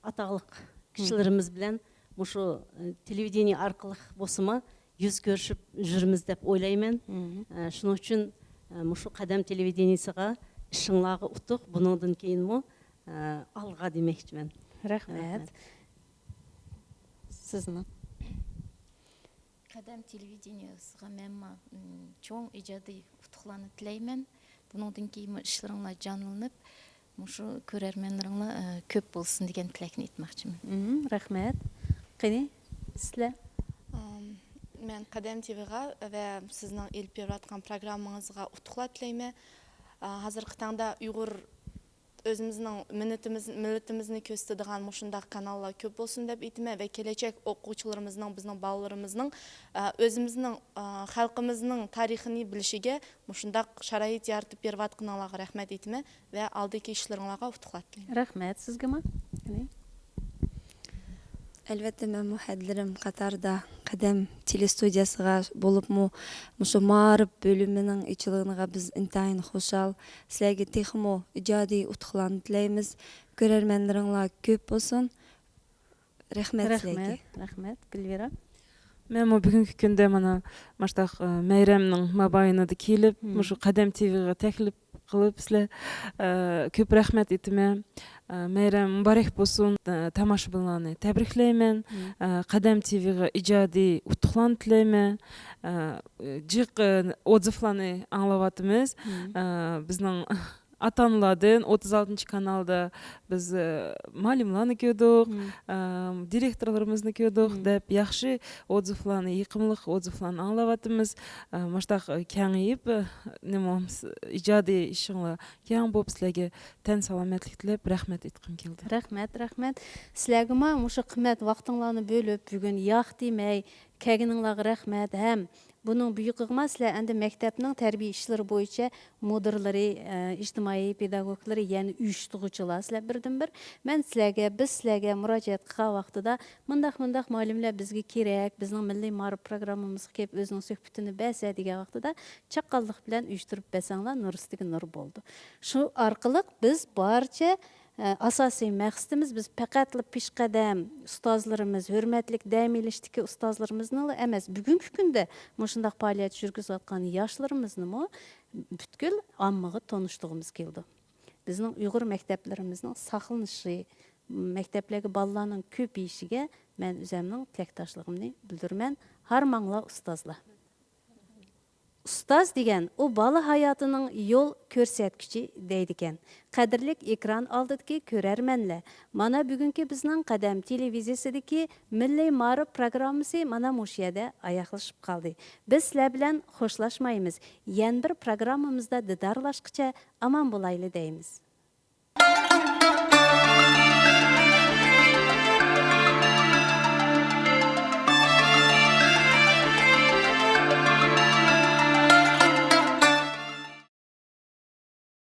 ئاتاقلىق كىشىلىرىمىز بىلەن مۇشۇ، ئە، تېلېۋىدېنىيە ئارقىلىق بولسىمۇ يۈز كۆرۈشۈپ يۈرىمىز دەپ ئويلايمەن. ئە، شۇنىڭ ئۈچۈن، ئە، مۇشۇ قەدەم تېلېۋىدېنىيىسىغا ئىشىڭلارغا ئۇتۇق، بۇنىڭدىن كېيىنمۇ، ئە، ئالغا دېمەكچىمەن. رەھمەت. رەھمەت. سىزنىڭ؟ قەدەم تېلېۋىدېنىيەسىغە مەنمۇ، م، چوڭ ئىجادىي ئۇتۇقلارنى تىلەيمەن. بۇنىڭدىن كېيىنمۇ ئىشلىرىڭلار جانلىنىپ، مۇشۇ كۆرەرمەنلىرىڭلار، ئە، كۆپ بولسۇن دېگەن تىلەكنى ئېيتماقچىمەن. مم، رەھمەت. قېنى، سىلەر؟ ئام، مەن قەدەم تىۋىغا ۋە سىزنىڭ ئېلىپ بېرىۋاتقان پروگراممىڭىزغا ئۇتۇقلار تىلەيمەن. ئا، ھازىرقى تاڭدا ئۇيغۇر ئۆزىمىزنىڭ مىللىتىمىز، مىللىتىمىزنى كۆرسىتىدىغان مۇشۇنداق كاناللار كۆپ بولسۇن دەپ ئېيتىمەن ۋە كېلەچەك ئوقۇغۇچىلىرىمىزنىڭ، بىزنىڭ بالىلىرىمىزنىڭ، ئە، ئۆزىمىزنىڭ، ئە، خەلقىمىزنىڭ تارىخىنى بىلىشىگە مۇشۇنداق شارائىت يارىتىپ بېرىۋاتقىنىڭلارغا رەھمەت ئېيتىمەن ۋە ئالدىدىكى ئىشلىرىڭلارغا ئۇتۇقلار تىلەيمەن. رەھمەت سىزگىمۇ. ئەلۋەتتە، مەنمۇ ھەدىلىرىم قاتارىدا قەدەم تېلېستۇدىيەسىگە، بولۇپمۇ مۇشۇ مائارىپ بۆلۈمىنىڭ ئېچىلغىنىغا بىز ئىنتايىن خۇشال. سىلەرگە تېخىمۇ ئىجادىي ئۇتۇقلارنى تىلەيمىز. كۆرەرمەنلىرىڭلار كۆپ بولسۇن. رەھمەت سىلەرگە. رەھمەت، رەھمەت. گۈلۋىرا؟ مەنمۇ بۈگۈنكى كۈندە مانا ماشتاق، ئە، مەيرەمنىڭ مابايىنىدا كېلىپ، مۇشۇ قەدەم تىۋىغا تەكلىپ قىلىپ سىلەر، ئە، كۆپ رەھمەت ئېيتىمەن. ئە، مەيرەم مۇبارەك بولسۇن. ئە، تاماشىبىنلارنى تەبرىكلەيمەن. ئە، قەدەم تىۋىغا ئىجادىي ئۇتۇقلارنى تىلەيمەن. ئە، جىق، ئە، ئوتزىفلارنى ئاڭلاۋاتىمىز. ئە، بىزنىڭ ئاتا-ئانىلاردىن ئوتتۇز ئالتىنچى كانالدا بىز، ئە، مۇئەللىملارنى كۆردۇق، مم. ئە، دىرېكتورلىرىمىزنى كۆردۇق مم. دەپ ياخشى ئوتزىفلارنى، يېقىملىق ئوتزىفلارنى ئاڭلاۋاتىمىز. ئە، مۇشۇنداق كېڭىيىپ، ئە، نېمە، ئىجادىي ئىشىڭلار كەڭ بولۇپ، سىلەرگە تەن سالامەتلىك تىلەپ، رەھمەت ئېيتقۇم كەلدى. رەھمەت، رەھمەت. سىلەرگىمۇ مۇشۇ قىممەت ۋاقتىڭلارنى بۆلۈپ، بۈگۈن ياق دېمەي كەلگىنىڭلارغا رەھمەت ھەم بۇنىڭ بۇيىقىغىما سىلەر ئەمدى مەكتەپنىڭ تەربىيە ئىشلىرى بويىچە مۇدىرلىرى، ئە، ئىجتىمائىي پېداگوگلىرى، يەنى ئۇيۇشتۇرغۇچىلار سىلەر بىردىنبىر. مەن سىلەرگە، بىز سىلەرگە مۇراجىئەت قىلغان ۋاقتىدا مۇنداق، مۇنداق مۇئەللىملەر بىزگە كېرەك، بىزنىڭ مىللىي مائارىپ پروگراممىمىزغا كېلىپ ئۆزىنىڭ سۆھبىتىنى بەرسە دېگەن ۋاقتىدا چاققانلىق بىلەن ئۇيۇشتۇرۇپ بەرسەڭلار نۇر ئۈستىگە نۇر بولىدۇ. شۇ ئارقىلىق بىز بارچە، ئە، ئاساسىي مەقسىتىمىز، بىز پەقەتلا پېشقەدەم ئۇستازلىرىمىز، ھۆرمەتلىك دەم ئېلىشتىكى ئۇستازلىرىمىزنىلا ئەمەس، بۈگۈنكى كۈندە مۇشۇنداق پائالىيەت يۈرگۈزۈۋاتقان ياشلىرىمىزنىمۇ پۈتكۈل ئاممىغا تونۇشتۇرغۇمىز كېلىدۇ. بىزنىڭ ئۇيغۇر مەكتەپلىرىمىزنىڭ ساقلىنىشى، مەكتەپلەرگە بالىلارنىڭ كۆپىيىشىگە مەن ئۆزەمنىڭ تىلەكداشلىقىمنى بىلدۈرىمەن. ھارماڭلار ئۇستازلار. ئۇستاز دېگەن ئۇ بالا ھاياتىنىڭ يول كۆرسەتكۈچى دەيدىكەن. قەدىرلىك ئېكران ئالدىدىكى كۆرەرمەنلەر، مانا بۈگۈنكى بىزنىڭ قەدەم تېلېۋىزىيىسىدىكى مىللىي مائارىپ پروگراممىسى مانا مۇشۇ يەردە ئاياغلىشىپ قالدى. بىز سىلەر بىلەن خوشلاشمايمىز. يەنە بىر پروگراممىمىزدا دىدارلاشقىچە ئامان بولايلى دەيمىز.